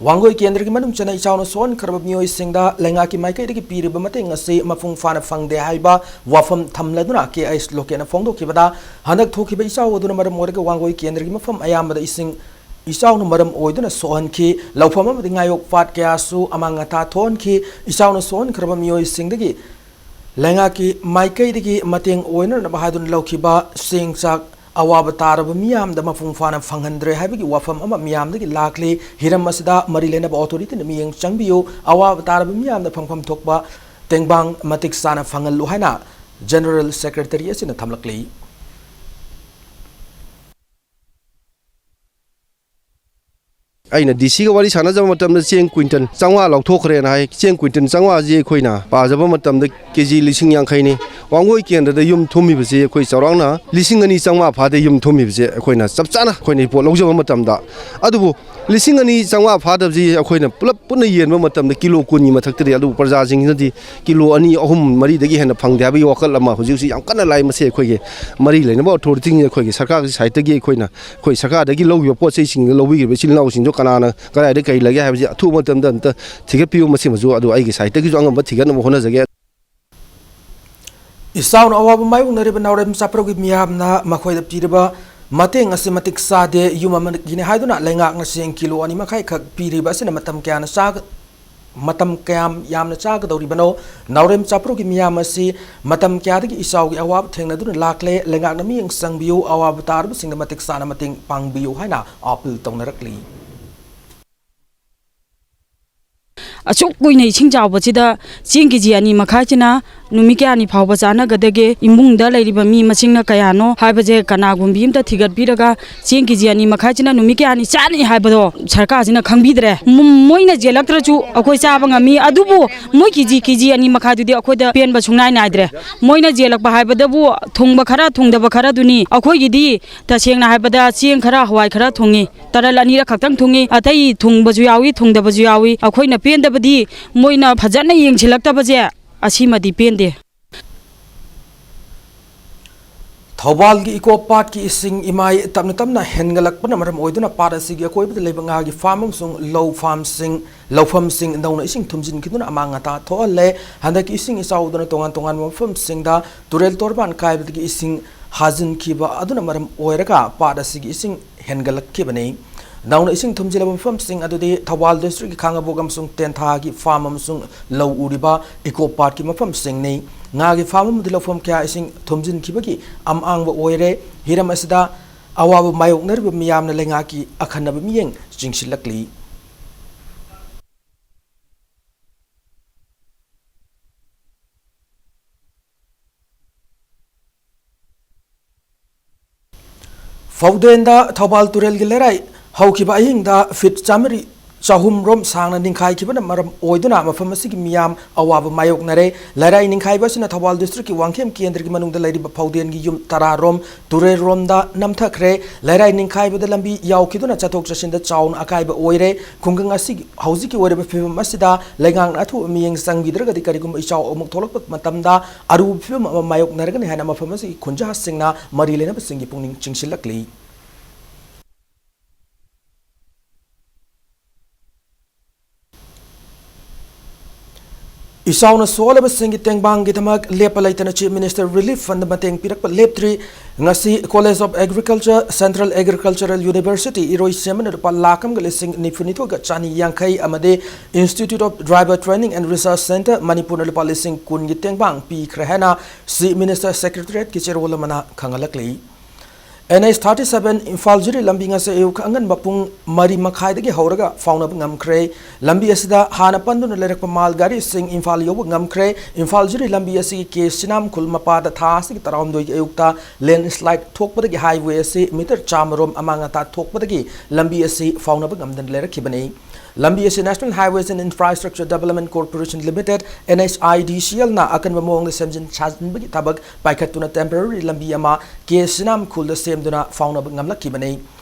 ꯋꯥꯡꯒꯣꯏ ꯀꯦꯟꯗ꯭ꯔꯒꯤ ꯃꯅꯨꯡ ꯆꯟꯅ ꯏꯆꯥꯎꯅ ꯁꯣꯛꯍꯟꯈ꯭ꯔꯕ ꯃꯤꯑꯣꯏꯁꯤꯡꯗ ꯂꯩꯉꯥꯛꯀꯤ ꯃꯥꯏꯀꯩꯗꯒꯤ ꯄꯤꯔꯤꯕ ꯃꯇꯦꯡ ꯑꯁꯤ ꯃꯄꯨꯡ ꯐꯥꯅ ꯐꯪꯗꯦ ꯍꯥꯏꯕ ꯋꯥꯐꯝ ꯊꯝꯂꯗꯨꯅ K H ꯂꯣꯀꯦꯟꯅ ꯐꯣꯡꯗꯣꯛꯈꯤꯕꯗ, ꯍꯟꯗꯛ ꯊꯣꯛꯈꯤꯕ ꯏꯆꯥꯎ ꯑꯗꯨꯅ ꯃꯔꯝ ꯑꯣꯏꯔꯒ ꯋꯥꯡꯒꯣꯏ ꯀꯦꯟꯗ꯭ꯔꯒꯤ ꯃꯐꯝ ꯑꯌꯥꯝꯕꯗ ꯏꯁꯤꯡ ꯏꯆꯥꯎꯅ ꯃꯔꯝ ꯑꯣꯏꯗꯨꯅ ꯁꯣꯛꯍꯟꯈꯤ꯫ ꯂꯧꯐꯝ ꯑꯃꯗꯤ ꯉꯥꯌꯣꯛ ꯄꯥꯠ ꯀꯌꯥꯁꯨ ꯑꯃꯥꯡ ꯑꯇꯥ ꯊꯣꯛꯍꯟꯈꯤ꯫ ꯏꯆꯥꯎꯅ ꯁꯣꯛꯍꯟꯈ꯭ꯔꯕ ꯃꯤꯑꯣꯏꯁꯤꯡꯗꯒꯤ ꯂꯩꯉꯥꯛꯀꯤ ꯃꯥꯏꯀꯩꯗꯒꯤ ꯃꯇꯦꯡ ꯑꯣꯏꯅꯅꯕ ꯍꯥꯏꯗꯨꯅ ꯂꯧꯈꯤꯕ ꯆꯦꯡ ꯆꯥꯛ ꯑꯋꯥꯕ ꯇꯥꯔꯕ ꯃꯤꯌꯥꯝꯗ ꯃꯄꯨꯡ ꯐꯥꯅ ꯐꯪꯍꯟꯗ꯭ꯔꯦ ꯍꯥꯏꯕꯒꯤ ꯋꯥꯐꯝ ꯑꯃ ꯃꯤꯌꯥꯝꯗꯒꯤ ꯂꯥꯛꯂꯤ꯫ ꯍꯤꯔꯝ ꯑꯁꯤꯗ ꯃꯔꯤ ꯂꯩꯅꯕ ꯑꯣꯊꯣꯔꯤꯇꯤꯅ ꯃꯤꯠꯌꯦꯡ ꯆꯪꯕꯤꯌꯨ, ꯑꯋꯥꯕ ꯇꯥꯔꯕ ꯃꯤꯌꯥꯝꯗ ꯐꯪꯐꯝ ꯊꯣꯛꯄ ꯇꯦꯡꯕꯥꯡ ꯃꯇꯤꯛ ꯆꯥꯅ ꯐꯪꯍꯜꯂꯨ ꯍꯥꯏꯅ ꯖꯦꯅꯔꯦꯜ ꯁꯦꯀ꯭ꯔꯦꯇꯔꯤ ꯑꯁꯤꯅ ꯊꯝꯂꯛꯂꯤ꯫ ꯑꯩꯅ ꯗꯤ ꯁꯤꯒ ꯋꯥꯔꯤ ꯁꯥꯟꯅꯖꯕ ꯃꯇꯝꯗ ꯆꯦꯡ ꯀ꯭ꯋꯤꯟꯇꯜ ꯆꯥꯝꯃꯉꯥ ꯂꯧꯊꯣꯛꯈ꯭ꯔꯦꯅ ꯍꯥꯏ꯫ ꯆꯦꯡ ꯀ꯭ꯋꯤꯟꯇꯜ ꯆꯥꯝꯃꯉꯥꯁꯤ ꯑꯩꯈꯣꯏꯅ ꯄꯥꯖꯕ ꯃꯇꯝꯗ ꯀꯦ ꯖꯤ ꯂꯤꯁꯤꯡ ꯌꯥꯡꯈꯩꯅꯤ꯫ ꯋꯥꯡꯒꯣꯏ ꯀꯦꯟꯗ꯭ꯔꯗ ꯌꯨꯝ ꯊꯨꯝꯃꯤꯕꯁꯤ ꯑꯩꯈꯣꯏ ꯆꯥꯎꯔꯥꯛꯅ ꯂꯤꯁꯤꯡ ꯑꯅꯤ ꯆꯥꯝꯃꯉꯥ ꯐꯥꯗꯦ ꯌꯨꯝ ꯊꯨꯝꯃꯤꯕꯁꯦ ꯑꯩꯈꯣꯏꯅ ꯆꯞ ꯆꯥꯅ ꯑꯩꯈꯣꯏꯅ ꯔꯤꯄꯣꯔꯠ ꯂꯧꯖꯕ ꯃꯇꯝꯗ꯫ ꯑꯗꯨꯕꯨ ꯂꯤꯁꯤꯡ ꯑꯅꯤ ꯆꯥꯝꯃꯉꯥ ꯐꯥꯗꯕꯁꯤ ꯑꯩꯈꯣꯏꯅ ꯄꯨꯂꯞ ꯄꯨꯟꯅ ꯌꯦꯟꯕ ꯃꯇꯝꯗ ꯀꯤꯂꯣ ꯀꯨꯟꯒꯤ ꯃꯊꯛꯇꯗꯤ, ꯑꯗꯨꯕꯨ ꯄ꯭ꯔꯖꯥꯁꯤꯡꯁꯤꯅꯗꯤ ꯀꯤꯂꯣ ꯑꯅꯤ, ꯑꯍꯨꯝ, ꯃꯔꯤꯗꯒꯤ ꯍꯦꯟꯅ ꯐꯪꯗꯦ ꯍꯥꯏꯕꯒꯤ ꯋꯥꯈꯜ ꯑꯃ ꯍꯧꯖꯤꯛ ꯍꯧꯖꯤꯛ ꯌꯥꯝ ꯀꯟꯅ ꯂꯥꯛꯏ꯫ ꯃꯁꯤ ꯑꯩꯈꯣꯏꯒꯤ ꯃꯔꯤ ꯂꯩꯅꯕ ꯑꯣꯊꯣꯔꯤꯇꯤꯁꯤꯡ ꯑꯩꯈꯣꯏꯒꯤ ꯁꯔꯀꯥꯔꯒꯤ ꯁꯥꯏꯠꯇꯒꯤ ꯑꯩꯈꯣꯏꯅ ꯑꯩꯈꯣꯏ ꯁꯔꯀꯥꯔꯗꯒꯤ ꯂꯧꯈꯤꯕ ꯄꯣꯠ ꯆꯩꯁꯤꯡꯗꯣ ꯂꯧꯕꯤꯈ꯭ꯔꯤꯕ ꯏꯆꯤꯜ ꯏꯅꯥꯎꯁꯤꯡꯗꯣ ꯀꯅꯥꯅ ꯀꯗꯥꯏꯗ ꯀꯔꯤ ꯂꯩꯒꯦ ꯍꯥꯏꯕꯁꯤ ꯑꯊꯨꯕ ꯃꯇꯝꯗ ꯑꯝꯇ ꯊꯤꯒꯠꯄꯤꯌꯨ꯫ ꯃꯁꯤꯃꯁꯨ ꯑꯗꯨ ꯑꯩꯒꯤ ꯁꯥꯏꯠꯇꯒꯤꯁꯨ ꯑꯉꯝꯕ ꯊꯤꯒꯠꯅꯕ ꯍꯣꯠꯅꯖꯒꯦ꯫ ꯏꯆꯥꯎꯅ ꯑꯋꯥꯕ ꯃꯥꯌꯣꯛꯅꯔꯤꯕ ꯅꯥꯎꯔꯦꯝ ꯆꯥꯄ꯭ꯔꯧꯒꯤ ꯃꯤꯌꯥꯝꯅ ꯃꯈꯣꯏꯗ ꯄꯤꯔꯤꯕ ꯃꯇꯦꯡ ꯑꯁꯤ ꯃꯇꯤꯛ ꯆꯥꯗꯦ꯫ ꯌꯨꯝ ꯑꯃꯒꯤꯅꯤ ꯍꯥꯏꯗꯨꯅ ꯂꯩꯉꯥꯛꯅ ꯆꯦꯡ ꯀꯤꯂꯣ ꯑꯅꯤ ꯃꯈꯥꯏꯈꯛ ꯄꯤꯔꯤꯕ ꯑꯁꯤꯅ ꯃꯇꯝ ꯀꯌꯥꯅ ꯆꯥꯒ-, ꯃꯇꯝ ꯀꯌꯥꯝ ꯌꯥꯝꯅ ꯆꯥꯒꯗꯧꯔꯤꯕꯅꯣ? ꯅꯥꯎꯔꯦꯝ ꯆꯥꯄ꯭ꯔꯧꯒꯤ ꯃꯤꯌꯥꯝ ꯑꯁꯤ ꯃꯇꯝ ꯀꯌꯥꯗꯒꯤ ꯏꯆꯥꯎꯒꯤ ꯑꯋꯥꯕ ꯊꯦꯡꯅꯗꯨꯅ ꯂꯥꯛꯂꯦ? ꯂꯩꯉꯥꯛꯅ ꯃꯤꯠꯌꯦꯡ ꯆꯪꯕꯤꯌꯨ, ꯑꯋꯥꯕ ꯇꯥꯔꯕꯁꯤꯡꯗ ꯃꯇꯤꯛ ꯆꯥꯅ ꯃꯇꯦꯡ ꯄꯥꯡꯕꯤꯌꯨ ꯍꯥꯏꯅ ꯑꯥꯄꯤꯜ ꯇꯧꯅꯔꯛꯂꯤ꯫ ꯑꯁꯨꯛ ꯀꯨꯏꯅ ꯏꯁꯤꯡ ꯆꯥꯎꯕꯁꯤꯗ ꯆꯦꯡ ꯀꯦ ꯖꯤ ꯑꯅꯤ ꯃꯈꯥꯏꯁꯤꯅ ꯅꯨꯃꯤꯠ ꯀꯌꯥꯅꯤ ꯐꯥꯎꯕ ꯆꯥꯟꯅꯒꯗꯒꯦ? ꯏꯃꯨꯡꯗ ꯂꯩꯔꯤꯕ ꯃꯤ ꯃꯁꯤꯡꯅ ꯀꯌꯥꯅꯣ ꯍꯥꯏꯕꯁꯦ ꯀꯅꯥꯒꯨꯝꯕꯤ ꯑꯃꯇ ꯊꯤꯒꯠꯄꯤꯔꯒ ꯆꯦꯡ ꯀꯦ ꯖꯤ ꯑꯅꯤ ꯃꯈꯥꯏꯁꯤꯅ ꯅꯨꯃꯤꯠ ꯀꯌꯥꯅꯤ ꯆꯥꯅꯤ ꯍꯥꯏꯕꯗꯣ ꯁꯔꯀꯥꯔꯁꯤꯅ ꯈꯪꯕꯤꯗ꯭ꯔꯦ꯫ ꯃ-, ꯃꯣꯏꯅ ꯌꯦꯜꯂꯛꯇ꯭ꯔꯁꯨ ꯑꯩꯈꯣꯏ ꯆꯥꯕ ꯉꯝꯃꯤ, ꯑꯗꯨꯕꯨ ꯃꯣꯏ ꯀꯦ ꯖꯤ, ꯀꯦ ꯖꯤ ꯑꯅꯤ ꯃꯈꯥꯏꯗꯨꯗꯤ ꯑꯩꯈꯣꯏꯗ ꯄꯦꯟꯕ ꯁꯨꯡꯅꯥꯏ ꯅꯥꯏꯗ꯭ꯔꯦ꯫ ꯃꯣꯏꯅ ꯌꯦꯜꯂꯛꯄ ꯍꯥꯏꯕꯗꯕꯨ ꯊꯨꯡꯕ ꯈꯔ, ꯊꯨꯡꯗꯕ ꯈꯔꯗꯨꯅꯤ꯫ ꯑꯩꯈꯣꯏꯒꯤꯗꯤ ꯇꯁꯦꯡꯅ ꯍꯥꯏꯕꯗ ꯆꯦꯡ ꯈꯔ, ꯍꯋꯥꯏ ꯈꯔ ꯊꯨꯡꯉꯤ꯫ ꯇꯔꯜ ꯑꯅꯤꯔꯛ ꯈꯛꯇꯪ ꯊꯨꯡꯉꯤ, ꯑꯇꯩ ꯊꯨꯡꯕꯁꯨ ꯌꯥꯎꯏ, ꯊꯨꯡꯗꯕꯁꯨ ꯌꯥꯎꯏ꯫ ꯑꯩꯈꯣꯏꯅ ꯄꯦꯟꯗꯕꯗꯤ ꯃꯣꯏꯅ ꯐꯖꯅ ꯌꯦꯡꯁꯤꯜꯂꯛꯇꯕꯁꯦ, ꯑꯁꯤꯃꯗꯤ ꯄꯦꯟꯗꯦ꯫ ꯊꯧꯕꯥꯜꯒꯤ ꯏꯀꯣ ꯄꯥꯠꯀꯤ ꯏꯁꯤꯡ ꯏꯃꯥꯏ ꯇꯞꯅ ꯇꯞꯅ ꯍꯦꯟꯒꯠꯂꯛꯄꯅ ꯃꯔꯝ ꯑꯣꯏꯗꯨꯅ ꯄꯥꯠ ꯑꯁꯤꯒꯤ ꯑꯀꯣꯏꯕꯗ ꯂꯩꯕ ꯉꯥꯒꯤ ꯐꯥꯔꯝ ꯑꯃꯁꯨꯡ ꯂꯧ ꯐꯥꯔꯝꯁꯤꯡ, ꯂꯧꯐꯝꯁꯤꯡ ꯅꯧꯅ ꯏꯁꯤꯡ ꯊꯨꯝꯖꯤꯟꯈꯤꯗꯨꯅ ꯑꯃꯥꯡ ꯑꯇꯥ ꯊꯣꯛꯍꯜꯂꯦ꯫ ꯍꯟꯗꯛꯀꯤ ꯏꯁꯤꯡ ꯏꯆꯥꯎꯗꯨꯅ ꯇꯣꯉꯥꯟ ꯇꯣꯉꯥꯟꯕ ꯃꯐꯝꯁꯤꯡꯗ ꯇꯨꯔꯦꯜ ꯇꯣꯔꯕꯥꯟ ꯀꯥꯏꯕꯗꯒꯤ ꯏꯁꯤꯡ ꯍꯥꯖꯤꯟꯈꯤꯕ ꯑꯗꯨꯅ ꯃꯔꯝ ꯑꯣꯏꯔꯒ ꯄꯥꯠ ꯑꯁꯤꯒꯤ ꯏꯁꯤꯡ ꯍꯦꯟꯒꯠꯂꯛꯈꯤꯕꯅꯤ꯫ ꯅꯧꯅ ꯏꯁꯤꯡ ꯊꯨꯝꯖꯤꯜꯂꯕ ꯃꯐꯝꯁꯤꯡ ꯑꯗꯨꯗꯤ ꯊꯧꯕꯥꯜ district ꯀꯤ ꯈꯥꯉꯕꯣꯛ ꯑꯃꯁꯨꯡ ꯇꯦꯟꯊꯥꯒꯤ farm ꯑꯃꯁꯨꯡ ꯂꯧ ꯎꯔꯤꯕ eco park ꯀꯤ ꯃꯐꯝꯁꯤꯡꯅꯤ꯫ ꯉꯥꯒꯤ farm ꯑꯃꯗꯤ ꯂꯧꯐꯝ ꯀꯌꯥ ꯏꯁꯤꯡ ꯊꯨꯝꯖꯤꯟꯈꯤꯕꯒꯤ ꯑꯃꯥꯡꯕ ꯑꯣꯏꯔꯦ꯫ ꯍꯤꯔꯝ ꯑꯁꯤꯗ ꯑꯋꯥꯕ ꯃꯥꯌꯣꯛꯅꯔꯤꯕ ꯃꯤꯌꯥꯝꯅ ꯂꯩꯉꯥꯛꯀꯤ ꯑꯈꯟꯅꯕ ꯃꯤꯠꯌꯦꯡ ꯆꯤꯡꯁꯤꯜꯂꯛꯂꯤ꯫ ꯐꯧꯗꯦꯟꯗ ꯊꯧꯕꯥꯜ ꯇꯨꯔꯦꯜꯒꯤ ꯂꯩꯔꯥꯏ ꯍꯧꯈꯤꯕ ꯑꯍꯤꯡꯗ feet ꯆꯥꯃꯔꯤ, ꯆꯍꯨꯝ ꯔꯣꯝ ꯁꯥꯡꯅ ꯅꯤꯡꯈꯥꯏꯈꯤꯕꯅ ꯃꯔꯝ ꯑꯣꯏꯗꯨꯅ ꯃꯐꯝ ꯑꯁꯤꯒꯤ ꯃꯤꯌꯥꯝ ꯑꯋꯥꯕ ꯃꯥꯌꯣꯛꯅꯔꯦ꯫ ꯂꯩꯔꯥꯏ ꯅꯤꯡꯈꯥꯏꯕ ꯑꯁꯤꯅ ꯊꯧꯕꯥꯜ district ꯀꯤ ꯋꯥꯡꯈꯦꯝ ꯀꯦꯟꯗ꯭ꯔꯒꯤ ꯃꯅꯨꯡꯗ ꯂꯩꯔꯤꯕ ꯐꯧꯗꯦꯟꯒꯤ ꯌꯨꯝ ꯇꯔꯥ ꯔꯣꯝ ꯇꯨꯔꯦꯜꯔꯣꯝꯗ ꯅꯝꯊꯈ꯭ꯔꯦ꯫ ꯂꯩꯔꯥꯏ ꯅꯤꯡꯈꯥꯏꯕꯗ ꯂꯝꯕꯤ ꯌꯥꯎꯈꯤꯗꯨꯅ ꯆꯠꯊꯣꯛ ꯆꯠꯁꯤꯟꯗ ꯆꯥꯎꯅ ꯑꯀꯥꯏꯕ ꯑꯣꯏꯔꯦ꯫ ꯈꯨꯡꯒꯪ ꯑꯁꯤꯒꯤ ꯍꯧꯖꯤꯛꯀꯤ ꯑꯣꯏꯔꯤꯕ ꯐꯤꯕꯝ ꯑꯁꯤꯗ ꯂꯩꯉꯥꯛꯅ ꯑꯊꯨꯕ ꯃꯤꯠꯌꯦꯡ ꯆꯪꯕꯤꯗ꯭ꯔꯒꯗꯤ ꯀꯔꯤꯒꯨꯝꯕ ꯏꯆꯥꯎ ꯑꯃꯨꯛ ꯊꯣꯛꯂꯛꯄ ꯃꯇꯝꯗ ꯑꯔꯨꯕ ꯐꯤꯕꯝ ꯑꯃ ꯃꯥꯌꯣꯛꯅꯔꯒꯅꯤ ꯍꯥꯏꯅ ꯃꯐꯝ ꯑꯁꯤꯒꯤ ꯈꯨꯟꯖꯥꯁꯤꯡꯅ ꯃꯔꯤ ꯂꯩꯅꯕꯁꯤꯡꯒꯤ ꯄꯨꯛꯅꯤꯡ ꯆꯤꯡꯁꯤꯜꯂꯛꯂꯤ꯫ ꯏꯆꯥꯎꯅ ꯁꯣꯛꯍꯜꯂꯕꯁꯤꯡꯒꯤ ꯇꯦꯡꯕꯥꯡꯒꯤꯗꯃꯛ ꯂꯦꯞꯄ ꯂꯩꯇꯅ Chief Minister Relief Fund ꯃꯇꯦꯡ ꯄꯤꯔꯛꯄ ꯂꯦꯞꯇ꯭ꯔꯤ꯫ ꯉꯁꯤ College of Agriculture, Central Agricultural University, ꯏꯔꯣꯏꯁꯦꯝꯕꯅ ꯂꯨꯄꯥ ꯂꯥꯈ ꯑꯃꯒ ꯂꯤꯁꯤꯡ ꯅꯤꯐꯨ ꯅꯤꯊꯣꯏꯒ ꯆꯅꯤ ꯌꯥꯡꯈꯩ ꯑꯃꯗꯤ Institute of Driver Training and Research Centre, ꯃꯅꯤꯄꯨꯔꯅ ꯂꯨꯄꯥ ꯂꯤꯁꯤꯡ ꯀꯨꯟꯒꯤ ꯇꯦꯡꯕꯥꯡ ꯄꯤꯈ꯭ꯔꯦ ꯍꯥꯏꯅ Chief Minister Secretariat ꯀꯤ ꯆꯦꯔꯣꯜ ꯑꯃꯅ ꯈꯪꯍꯜꯂꯛꯂꯤ꯫ N H thirty seven Imphal ꯖꯤꯔꯤ ꯂꯝꯕꯤ ꯉꯁꯤ ꯑꯌꯨꯛ ꯑꯉꯟꯕ ꯄꯨꯡ ꯃꯔꯤ ꯃꯈꯥꯏꯗꯒꯤ ꯍꯧꯔꯒ ꯐꯥꯎꯅꯕ ꯉꯝꯈ꯭ꯔꯦ꯫ ꯂꯝꯕꯤ ꯑꯁꯤꯗ ꯍꯥꯟꯅ ꯄꯟꯗꯨꯅ ꯂꯩꯔꯛꯄ ꯃꯥꯜ ꯒꯥꯔꯤꯁꯤꯡ ꯏꯝꯐꯥꯜ ꯌꯧꯕ ꯉꯝꯈ꯭ꯔꯦ꯫ ꯏꯝꯐꯥꯜ ꯖꯤꯔꯤ ꯂꯝꯕꯤ ꯑꯁꯤꯒꯤ ꯀꯦ ꯁꯤꯅꯥꯝ ꯈꯨꯜ ꯃꯄꯥꯗ ꯊꯥ ꯑꯁꯤꯒꯤ ꯇꯔꯥꯍꯨꯝꯗꯣꯏꯒꯤ ꯑꯌꯨꯛꯇ landslide ꯊꯣꯛꯄꯗꯒꯤ highway ꯑꯁꯤ meter ꯆꯥꯝꯃ ꯔꯣꯝ ꯑꯃꯥꯡ ꯑꯇꯥ ꯊꯣꯛꯄꯗꯒꯤ ꯂꯝꯕꯤ ꯑꯁꯤ ꯐꯥꯎꯅꯕ ꯉꯝꯗꯅ ꯂꯩꯔꯛꯈꯤꯕꯅꯤ꯫ ꯂꯝꯕꯤ ꯑꯁꯤ National Highways and Infrastructure Development Corporation Limited, N H I D C L ꯅ ꯑꯀꯟꯕ ꯃꯑꯣꯡꯗ ꯁꯦꯝꯖꯤꯟ ꯁꯥꯖꯤꯟꯕꯒꯤ ꯊꯕꯛ ꯄꯥꯏꯈꯠꯇꯨꯅ temporary ꯂꯝꯕꯤ ꯑꯃ ꯀꯦ ꯁꯤꯅꯥꯝ ꯈꯨꯜꯗ ꯁꯦꯝꯗꯨꯅ ꯐꯥꯎꯅꯕ ꯉꯝꯂꯛꯈꯤꯕꯅꯤ꯫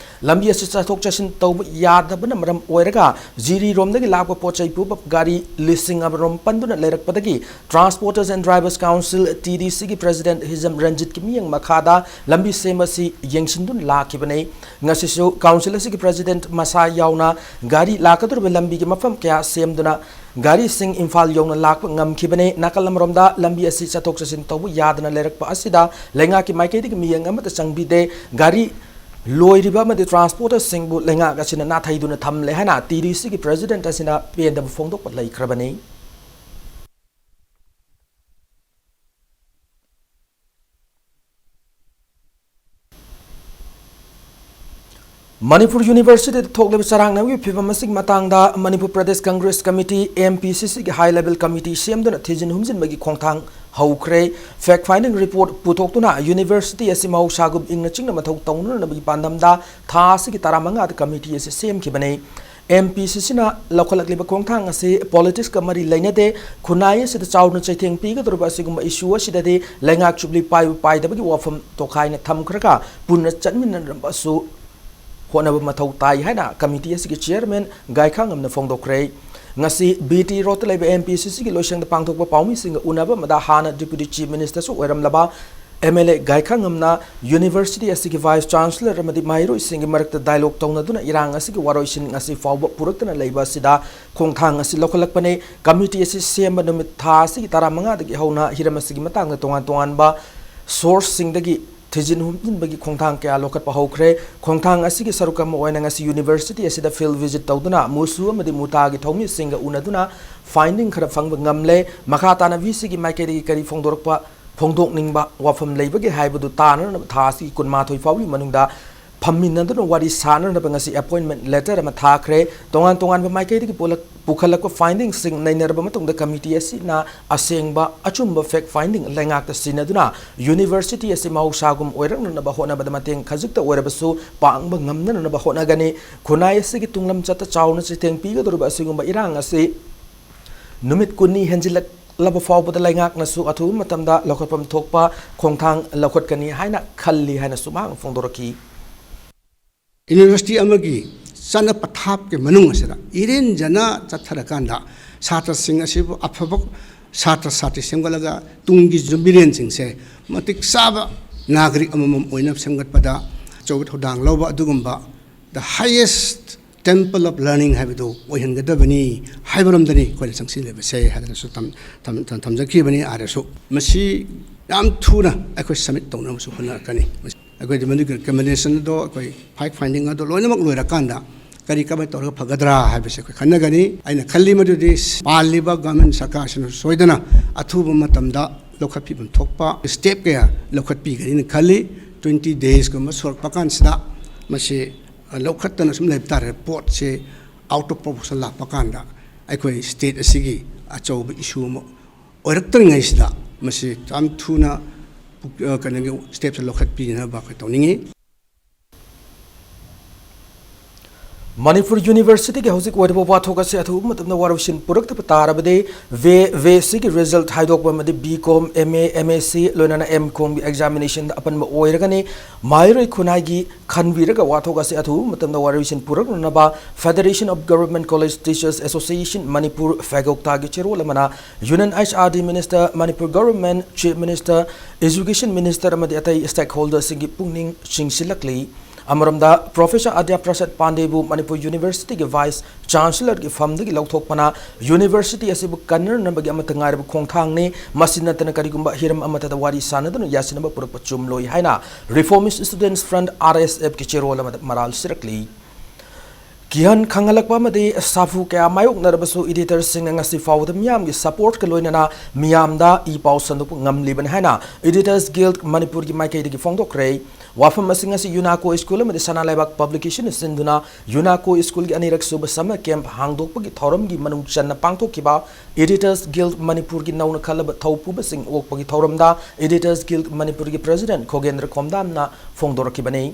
ꯂꯝꯕꯤ ꯑꯁꯤ ꯆꯠꯊꯣꯛ ꯆꯠꯁꯤꯟ ꯇꯧꯕ ꯌꯥꯗꯕꯅ ꯃꯔꯝ ꯑꯣꯏꯔꯒ ꯖꯤꯔꯤꯔꯣꯝꯗꯒꯤ ꯂꯥꯛꯄ ꯄꯣꯠ ꯆꯩ ꯄꯨꯕ ꯒꯥꯔꯤ ꯂꯤꯁꯤꯡ ꯑꯃꯔꯣꯝ ꯄꯟꯗꯨꯅ ꯂꯩꯔꯛꯄꯗꯒꯤ Transporters and Drivers Council, T D C ꯒꯤ President ꯍꯤꯖꯝ ꯔꯟꯖꯤꯠꯀꯤ ꯃꯤꯠꯌꯦꯡ ꯃꯈꯥꯗ ꯂꯝꯕꯤ ꯁꯦꯝꯕ ꯑꯁꯤ ꯌꯦꯡꯁꯤꯟꯗꯨꯅ ꯂꯥꯛꯈꯤꯕꯅꯤ꯫ ꯉꯁꯤꯁꯨ Council ꯑꯁꯤꯒꯤ President ꯃꯁꯥ ꯌꯥꯎꯅ ꯒꯥꯔꯤ ꯂꯥꯛꯀꯗꯧꯔꯤꯕ ꯂꯝꯕꯤꯒꯤ ꯃꯐꯝ ꯀꯌꯥ ꯁꯦꯝꯗꯨꯅ ꯒꯥꯔꯤꯁꯤꯡ ꯏꯝꯐꯥꯜ ꯌꯧꯅ ꯂꯥꯛꯄ ꯉꯝꯈꯤꯕꯅꯤ꯫ ꯅꯥꯀꯜ ꯑꯃꯔꯣꯝꯗ ꯂꯝꯕꯤ ꯑꯁꯤ ꯆꯠꯊꯣꯛ ꯆꯠꯁꯤꯟ ꯇꯧꯕ ꯌꯥꯗꯅ ꯂꯩꯔꯛꯄ ꯑꯁꯤꯗ ꯂꯩꯉꯥꯛꯀꯤ ꯃꯥꯏꯀꯩꯗꯒꯤ ꯃꯤꯠꯌꯦꯡ ꯑꯃꯠꯇ ꯆꯪꯕꯤꯗꯦ꯫ ꯒꯥꯔꯤ ꯂꯣꯏꯔꯤꯕ ꯑꯃꯗꯤ ꯇ꯭ꯔꯥꯟꯁꯄꯣꯔꯇꯔꯁꯤꯡꯕꯨ ꯂꯩꯉꯥꯛ ꯑꯁꯤꯅ ꯅꯥꯊꯩꯗꯨꯅ ꯊꯝꯂꯦ ꯍꯥꯏꯅ ꯇꯤ ꯗꯤ ꯁꯤꯒꯤ ꯄ꯭ꯔꯦꯁꯤꯗꯦꯟꯠ ꯑꯁꯤꯅ ꯄꯦꯟꯗꯕ ꯐꯣꯡꯗꯣꯛꯄ ꯂꯩꯈ꯭ꯔꯕꯅꯤ꯫ ꯃꯅꯤꯄꯨꯔ ꯌꯨꯅꯤꯚꯔꯁꯤꯇꯤꯗ ꯊꯣꯛꯂꯤꯕ ꯆꯔꯥꯡꯅꯕꯒꯤ ꯐꯤꯚꯝ ꯑꯁꯤꯒꯤ ꯃꯇꯥꯡꯗ Manipur Pradesh Congress committee, M P ꯁꯤ ꯁꯤꯒꯤ ꯍꯥꯏ ꯂꯦꯚꯦꯜ ꯀꯃꯤꯇꯤ ꯁꯦꯝꯗꯨꯅ ꯊꯤꯖꯤꯟ ꯍꯨꯝꯖꯤꯟꯕꯒꯤ ꯈꯣꯡꯊꯥꯡ ꯍꯧꯈ꯭ꯔꯦ꯫ ꯐꯦꯛ ꯐꯥꯏꯟꯗꯤꯡ ꯔꯤꯄꯣꯔꯠ ꯄꯨꯊꯣꯛꯇꯨꯅ ꯌꯨꯅꯤꯚꯔꯁꯤꯇꯤ ꯑꯁꯤ ꯃꯍꯧꯁꯥꯒꯨꯝ ꯏꯪꯅ ꯆꯤꯛꯅ ꯃꯊꯧ ꯇꯧꯅꯅꯕꯒꯤ ꯄꯥꯟꯗꯝꯗ ꯊꯥ ꯑꯁꯤꯒꯤ ꯇꯔꯥꯃꯉꯥꯗ ꯀꯃꯤꯇꯤ ꯑꯁꯤ ꯁꯦꯝꯈꯤꯕꯅꯤ꯫ ꯑꯦꯝ ꯄꯤ ꯁꯤ ꯁꯤꯅ ꯂꯧꯈꯠꯂꯛꯂꯤꯕ ꯈꯣꯡꯊꯥꯡ ꯑꯁꯤ ꯄꯣꯂꯤꯇꯤꯛꯁꯀ ꯃꯔꯤ ꯂꯩꯅꯗꯦ, ꯈꯨꯟꯅꯥꯏ ꯑꯁꯤꯗ ꯆꯥꯎꯅ ꯆꯩꯊꯦꯡ ꯄꯤꯒꯗꯧꯔꯤꯕ ꯑꯁꯤꯒꯨꯝꯕ ꯏꯁꯨ ꯑꯁꯤꯗꯗꯤ ꯂꯩꯉꯥꯛ ꯆꯨꯞꯂꯤ ꯄꯥꯏꯕ ꯄꯥꯏꯗꯕꯒꯤ ꯋꯥꯐꯝ ꯇꯣꯈꯥꯏꯅ ꯊꯝꯈ꯭ꯔꯒ ꯄꯨꯟꯅ ꯆꯠꯃꯤꯟꯅꯅꯕꯁꯨ ꯍꯣꯠꯅꯕ ꯃꯊꯧ ꯇꯥꯏ ꯍꯥꯏꯅ ꯀꯃꯤꯇꯤ ꯑꯁꯤꯒꯤ ꯆꯤꯌꯔꯃꯦꯟ ꯒꯥꯏꯈꯥꯉꯝꯅ ꯐꯣꯡꯗꯣꯛꯈ꯭ꯔꯦ꯫ ꯉꯁꯤ ꯕꯤ ꯇꯤ ꯔꯣꯗꯇ ꯂꯩꯕ ꯑꯦꯝ ꯄꯤ ꯁꯤ ꯁꯤꯒꯤ ꯂꯣꯏꯁꯪꯗ ꯄꯥꯡꯊꯣꯛꯄ ꯄꯥꯎꯃꯤꯁꯤꯡꯒ ꯎꯅꯕ ꯑꯃꯗ ꯍꯥꯟꯅ ꯗꯤꯄ꯭ꯌꯨꯇꯤ ꯆꯤꯐ ꯃꯤꯅꯤꯁꯇꯔꯁꯨ ꯑꯣꯏꯔꯝꯂꯕ ꯑꯦꯝ ꯑꯦꯜ ꯑꯦ ꯒꯥꯏꯈꯥꯉꯝꯅ ꯌꯨꯅꯤꯚꯔꯁꯤꯇꯤ ꯑꯁꯤꯒꯤ ꯚꯥꯏꯁ ꯆꯥꯟꯁꯦꯂꯔ ꯑꯃꯗꯤ ꯃꯍꯩꯔꯣꯏꯁꯤꯡꯒꯤ ꯃꯔꯛꯇ ꯗꯥꯏꯂꯣꯒ ꯇꯧꯅꯗꯨꯅ ꯏꯔꯥꯡ ꯑꯁꯤꯒꯤ ꯋꯥꯔꯣꯏꯁꯤꯟ ꯉꯁꯤ ꯐꯥꯎꯕ ꯄꯨꯔꯛꯇꯅ ꯂꯩꯕ ꯑꯁꯤꯗ ꯈꯣꯡꯊꯥꯡ ꯑꯁꯤ ꯂꯧꯈꯠꯂꯛꯄꯅꯤ꯫ ꯀꯃꯤꯇꯤ ꯑꯁꯤ ꯁꯦꯝꯕ ꯅꯨꯃꯤꯠ ꯊꯥ ꯑꯁꯤꯒꯤ ꯇꯔꯥꯃꯉꯥꯗꯒꯤ ꯍꯧꯅ ꯍꯤꯔꯝ ꯑꯁꯤꯒꯤ ꯃꯇꯥꯡꯗ ꯇꯣꯉꯥꯟ ꯇꯣꯉꯥꯟꯕ ꯁꯣꯔꯁꯁꯤꯡꯗꯒꯤ ꯊꯤꯖꯤꯟ ꯍꯨꯝꯖꯤꯟꯕꯒꯤ ꯈꯣꯡꯊꯥꯡ ꯀꯌꯥ ꯂꯧꯈꯠꯄ ꯍꯧꯈ꯭ꯔꯦ꯫ ꯈꯣꯡꯊꯥꯡ ꯑꯁꯤꯒꯤ ꯁꯔꯨꯛ ꯑꯃ ꯑꯣꯏꯅ ꯉꯁꯤ ꯌꯨꯅꯤꯚꯔꯁꯤꯇꯤ ꯑꯁꯤꯗ ꯐꯤꯜꯗ ꯚꯤꯖꯤꯠ ꯇꯧꯗꯨꯅ ꯃꯨꯁꯨ ꯑꯃꯗꯤ ꯃꯨꯇꯥꯒꯤ ꯊꯧꯃꯤꯁꯤꯡꯒ ꯎꯅꯗꯨꯅ ꯐꯥꯏꯟꯗꯤꯡ ꯈꯔ ꯐꯪꯕ ꯉꯝꯂꯦ꯫ ꯃꯈꯥ ꯇꯥꯅ ꯚꯤ ꯁꯤꯒꯤ ꯃꯥꯏꯀꯩꯗꯒꯤ ꯀꯔꯤ ꯐꯣꯡꯗꯣꯔꯛꯄ, ꯐꯣꯡꯗꯣꯛꯅꯤꯡꯕ ꯋꯥꯐꯝ ꯂꯩꯕꯒꯦ ꯍꯥꯏꯕꯗꯨ ꯇꯥꯅꯅꯕ ꯊꯥ ꯑꯁꯤꯒꯤ ꯀꯨꯟꯃꯥꯊꯣꯏ ꯐꯥꯎꯒꯤ ꯃꯅꯨꯡꯗ ꯐꯝꯃꯤꯟꯅꯗꯨꯅ ꯋꯥꯔꯤ ꯁꯥꯅꯅꯕ ꯉꯁꯤ ꯑꯦꯄꯣꯏꯟꯃꯦꯟ ꯂꯦꯇꯔ ꯑꯃ ꯊꯥꯈ꯭ꯔꯦ꯫ ꯇꯣꯉꯥꯟ ꯇꯣꯉꯥꯟꯕ ꯃꯥꯏꯀꯩꯗꯒꯤ ꯄꯨꯂꯛ-, ꯄꯨꯈꯠꯂꯛꯄ ꯐꯥꯏꯟꯗꯤꯡꯁꯤꯡ ꯅꯩꯅꯔꯕ ꯃꯇꯨꯡꯗ ꯀꯃꯤꯇꯤ ꯑꯁꯤꯅ ꯑꯁꯦꯡꯕ ꯑꯆꯨꯝꯕ ꯐꯦꯛ ꯐꯥꯏꯟꯗꯤꯡ ꯂꯩꯉꯥꯛꯇ ꯁꯤꯟꯅꯗꯨꯅ ꯌꯨꯅꯤꯚꯔꯁꯤꯇꯤ ꯑꯁꯤ ꯃꯍꯧꯁꯥꯒꯨꯝ ꯑꯣꯏꯔꯛꯅꯅꯕ ꯍꯣꯠꯅꯕꯗ ꯃꯇꯦꯡ ꯈꯖꯤꯛꯇ ꯑꯣꯏꯔꯕꯁꯨ ꯄꯥꯡꯕ ꯉꯝꯅꯅꯕ ꯍꯣꯠꯅꯒꯅꯤ꯫ ꯈꯨꯟꯅꯥꯏ ꯑꯁꯤꯒꯤ ꯇꯨꯡꯂꯝꯆꯠꯇ ꯆꯥꯎꯅ ꯆꯩꯊꯦꯡ ꯄꯤꯒꯗꯧꯔꯤꯕ ꯑꯁꯤꯒꯨꯝꯕ ꯏꯔꯥꯡ ꯑꯁꯤ ꯅꯨꯃꯤꯠ ꯀꯨꯟꯅꯤ ꯍꯦꯟꯖꯤꯜꯂꯛꯂꯕ ꯐꯥꯎꯕꯗ ꯂꯩꯉꯥꯛꯅꯁꯨ ꯑꯊꯨꯕ ꯃꯇꯝꯗ ꯂꯧꯈꯠꯐꯝ ꯊꯣꯛꯄ ꯈꯣꯡꯊꯥꯡ ꯂꯧꯈꯠꯀꯅꯤ ꯍꯥꯏꯅ ꯈꯜꯂꯤ ꯍꯥꯏꯅꯁꯨ ꯃꯍꯥꯛꯅ ꯐꯣꯡꯗꯣꯔꯛꯈꯤ꯫ ꯌꯨꯅꯤꯚꯔꯁꯤꯇꯤ ꯑꯃꯒꯤ ꯆꯠꯅ ꯄꯊꯥꯞꯀꯤ ꯃꯅꯨꯡ ꯑꯁꯤꯗ ꯏꯔꯦꯟꯖꯅ ꯆꯠꯊꯔꯀꯥꯟꯗ ꯁꯥꯇ꯭ꯔꯁꯤꯡ ꯑꯁꯤꯕꯨ ꯑꯐꯕ ꯁꯥꯇ꯭ꯔ ꯁꯥꯇ꯭ꯔꯤ ꯁꯦꯝꯒꯠꯂꯒ ꯇꯨꯡꯒꯤ ꯌꯨꯝꯕꯤꯔꯦꯟꯁꯤꯡꯁꯦ ꯃꯇꯤꯛ ꯆꯥꯕ ꯅꯥꯒꯔꯤꯛ ꯑꯃꯃꯝ ꯑꯣꯏꯅꯕ ꯁꯦꯝꯒꯠꯄꯗ ꯑꯆꯧꯕ ꯊꯧꯗꯥꯡ ꯂꯧꯕ ꯑꯗꯨꯒꯨꯝꯕ the highest temple of learning ꯍꯥꯏꯕꯗꯨ ꯑꯣꯏꯍꯟꯒꯗꯕꯅꯤ ꯍꯥꯏꯕꯔꯣꯝꯗꯅꯤ ꯑꯩꯈꯣꯏꯅ ꯆꯪꯁꯤꯜꯂꯤꯕꯁꯦ ꯍꯥꯏꯗꯅꯁꯨ ꯊꯝ-, ꯊꯝ-, ꯊꯝ-, ꯊꯝꯖꯈꯤꯕꯅꯤ꯫ ꯑꯥꯗꯁꯨ ꯃꯁꯤ ꯌꯥꯝ ꯊꯨꯅ ꯑꯩꯈꯣꯏ ꯁꯕꯃꯤꯠ ꯇꯧꯅꯕꯁꯨ ꯍꯣꯠꯅꯔꯛꯀꯅꯤ꯫ ꯑꯩꯈꯣꯏꯗꯤ ꯃꯗꯨꯒꯤ ꯔꯤꯀꯃꯦꯟꯗꯦꯁꯟ ꯑꯗꯣ, ꯑꯩꯈꯣꯏ ꯐꯦꯛ ꯐꯥꯏꯟꯗꯤꯡ ꯑꯗꯣ ꯂꯣꯏꯅꯃꯛ ꯂꯣꯏꯔꯀꯥꯟꯗ ꯀꯔꯤ ꯀꯃꯥꯏꯅ ꯇꯧꯔꯒ ꯐꯒꯗ꯭ꯔꯥ ꯍꯥꯏꯕꯁꯦ ꯑꯩꯈꯣꯏ ꯈꯟꯅꯒꯅꯤ꯫ ꯑꯩꯅ ꯈꯜꯂꯤ ꯃꯗꯨꯗꯤ ꯄꯥꯜꯂꯤꯕ ꯒꯚꯔꯟꯃꯦꯟꯠ ꯁꯔꯀꯥꯔꯁꯤꯅ ꯁꯣꯏꯗꯅ ꯑꯊꯨꯕ ꯃꯇꯝꯗ ꯂꯧꯈꯠꯄꯤꯐꯝ ꯊꯣꯛꯄ ꯁ꯭ꯇꯦꯞ ꯀꯌꯥ ꯂꯧꯈꯠꯄꯤꯒꯅꯤꯅ ꯈꯜꯂꯤ꯫ ꯇ꯭ꯋꯦꯟꯇꯤ ꯗꯦꯖꯀꯨꯝꯕ ꯁꯨꯔꯛꯄ ꯀꯥꯟꯁꯤꯗ ꯃꯁꯤ, ꯑ, ꯂꯧꯈꯠꯇꯅ ꯁꯨꯝ ꯂꯩꯕ ꯇꯥꯔꯦ꯫ ꯄꯣꯠꯁꯦ ꯑꯥꯎꯠ ꯑꯣꯐ ꯄ꯭ꯔꯣꯄꯣꯔꯁꯟ ꯂꯥꯛꯄ ꯀꯥꯟꯗ ꯑꯩꯈꯣꯏ ꯁ꯭ꯇꯦꯠ ꯑꯁꯤꯒꯤ ꯑꯆꯧꯕ ꯏꯁꯨ ꯑꯃ ꯑꯣꯏꯔꯛꯇ꯭ꯔꯤꯉꯩꯁꯤꯗ ꯃꯁꯤ ꯌꯥꯝ ꯊꯨꯅ ꯄꯨ-, ꯑ, ꯀꯩꯅꯣꯒꯤ ꯁ꯭ꯇꯦꯞꯁꯦ ꯂꯧꯈꯠꯄꯤꯅꯕ ꯑꯩꯈꯣꯏ ꯇꯧꯅꯤꯡꯉꯤ꯫ ꯃꯅꯤꯄꯨꯔ ꯌꯨꯅꯤꯚꯔꯁꯤꯇꯤꯒꯤ ꯍꯧꯖꯤꯛ ꯑꯣꯏꯔꯤꯕ ꯋꯥꯊꯣꯛ ꯑꯁꯤ ꯑꯊꯨꯕ ꯃꯇꯝꯗ ꯋꯥꯔꯣꯏꯁꯤꯟ ꯄꯨꯔꯛꯇꯕ ꯇꯥꯔꯕꯗꯤ ꯚꯦ ꯚꯦ ꯁꯤꯒꯤ ꯔꯤꯖꯜꯠ ꯍꯥꯏꯗꯣꯛꯄ ꯑꯃꯗꯤ B com, M A, M S C ꯂꯣꯏꯅꯅ ꯑꯦꯝ ꯀꯣꯝꯒꯤ ꯑꯦꯛꯖꯥꯃꯤꯅꯦꯁꯟꯗ ꯑꯄꯟꯕ ꯑꯣꯏꯔꯒꯅꯤ꯫ ꯃꯍꯩꯔꯣꯏ ꯈꯨꯟꯅꯥꯏꯒꯤ ꯈꯟꯕꯤꯔꯒ ꯋꯥꯊꯣꯛ ꯑꯁꯤ ꯑꯊꯨꯕ ꯃꯇꯝꯗ ꯋꯥꯔꯣꯏꯁꯤꯟ ꯄꯨꯔꯛꯅꯅꯕ Federation of Government College Teachers Association Manipur, ꯐꯦꯒꯣꯛꯇꯥꯒꯤ ꯆꯦꯔꯣꯜ ꯑꯃꯅ Union H R D Minister, Manipur Government, Chief Minister, Education Minister ꯑꯃꯗꯤ ꯑꯇꯩ ꯁ꯭ꯇꯦꯛꯍꯣꯜꯗꯔꯁꯤꯡꯒꯤ ꯄꯨꯛꯅꯤꯡ ꯆꯤꯡꯁꯤꯜꯂꯛꯂꯤ꯫ ꯑꯃꯔꯣꯝꯗ, ꯄ꯭ꯔꯣꯐꯦꯁꯔ ꯑꯗ꯭ꯌꯥ ꯄ꯭ꯔꯁꯥꯗ ꯄꯥꯟꯗꯦꯕꯨ ꯃꯅꯤꯄꯨꯔ ꯌꯨꯅꯤꯚꯔꯁꯤꯇꯤꯒꯤ ꯚꯥꯏꯁ ꯆꯥꯟꯁꯦꯂꯔꯒꯤ ꯐꯝꯗꯒꯤ ꯂꯧꯊꯣꯛꯄꯅ ꯌꯨꯅꯤꯚꯔꯁꯤꯇꯤ ꯑꯁꯤꯕꯨ ꯀꯟꯅꯅꯕꯒꯤ ꯑꯃꯠꯇ ꯉꯥꯏꯔꯕ ꯈꯣꯡꯊꯥꯡꯅꯤ꯫ ꯃꯁꯤ ꯅꯠꯇꯅ ꯀꯔꯤꯒꯨꯝꯕ ꯍꯤꯔꯝ ꯑꯃꯠꯇꯗ ꯋꯥꯔꯤ ꯁꯥꯟꯅꯗꯨꯅ ꯌꯥꯁꯤꯟꯅꯕ ꯄꯨꯔꯛꯄ ꯆꯨꯝꯂꯣꯏ ꯍꯥꯏꯅ Reformist Students Front, R S F, ꯀꯤ ꯆꯦꯔꯣꯜ ꯑꯃꯗ ꯃꯔꯥꯜ ꯁꯤꯔꯛꯂꯤ꯫ ꯀꯤꯍꯟ ꯈꯪꯍꯜꯂꯛꯄ ꯑꯃꯗꯤ ꯁꯥꯐꯨ ꯀꯌꯥ ꯃꯥꯌꯣꯛꯅꯔꯕꯁꯨ ꯏꯗꯤꯇꯔꯁꯤꯡꯅ ꯉꯁꯤ ꯐꯥꯎꯕꯗ ꯃꯤꯌꯥꯝꯒꯤ ꯁꯄꯣꯔꯠꯀ ꯂꯣꯏꯅꯅ ꯃꯤꯌꯥꯝꯗ ꯏ ꯄꯥꯎ ꯁꯟꯗꯣꯛꯄ ꯉꯝꯂꯤꯕꯅꯤ ꯍꯥꯏꯅ Editors Guild ꯃꯅꯤꯄꯨꯔꯒꯤ ꯃꯥꯏꯀꯩꯗꯒꯤ ꯐꯣꯡꯗꯣꯛꯈ꯭ꯔꯦ꯫ ꯋꯥꯐꯝ ꯑꯁꯤ ꯉꯁꯤ ꯌꯨꯅꯥꯀꯣ ꯁ꯭ꯀꯨꯜ ꯑꯃꯗꯤ ꯁꯅꯥ ꯂꯩꯕꯥꯛ ꯄꯕ꯭ꯂꯤꯀꯦꯁꯟꯅ ꯁꯤꯟꯗꯨꯅ ꯌꯨꯅꯥꯀꯣ ꯁ꯭ꯀꯨꯜꯒꯤ ꯑꯅꯤꯔꯛ ꯁꯨꯕ ꯁꯝꯃꯔ ꯀꯦꯝꯞ ꯍꯥꯡꯗꯣꯛꯄꯒꯤ ꯊꯧꯔꯝꯒꯤ ꯃꯅꯨꯡ ꯆꯟꯅ ꯄꯥꯡꯊꯣꯛꯈꯤꯕ Editors Guild ꯃꯅꯤꯄꯨꯔꯒꯤ ꯅꯧꯅ ꯈꯜꯂꯕ ꯊꯧꯄꯨꯕꯁꯤꯡ ꯑꯣꯛꯄꯒꯤ ꯊꯧꯔꯝꯗ Editors Guild ꯃꯅꯤꯄꯨꯔꯒꯤ ꯄ꯭ꯔꯦꯁꯤꯗꯦꯟꯠ ꯈꯣꯒꯦꯟꯗ꯭ꯔ ꯈꯣꯝꯗꯥꯝꯅ ꯐꯣꯡꯗꯣꯔꯛꯈꯤꯕꯅꯤ꯫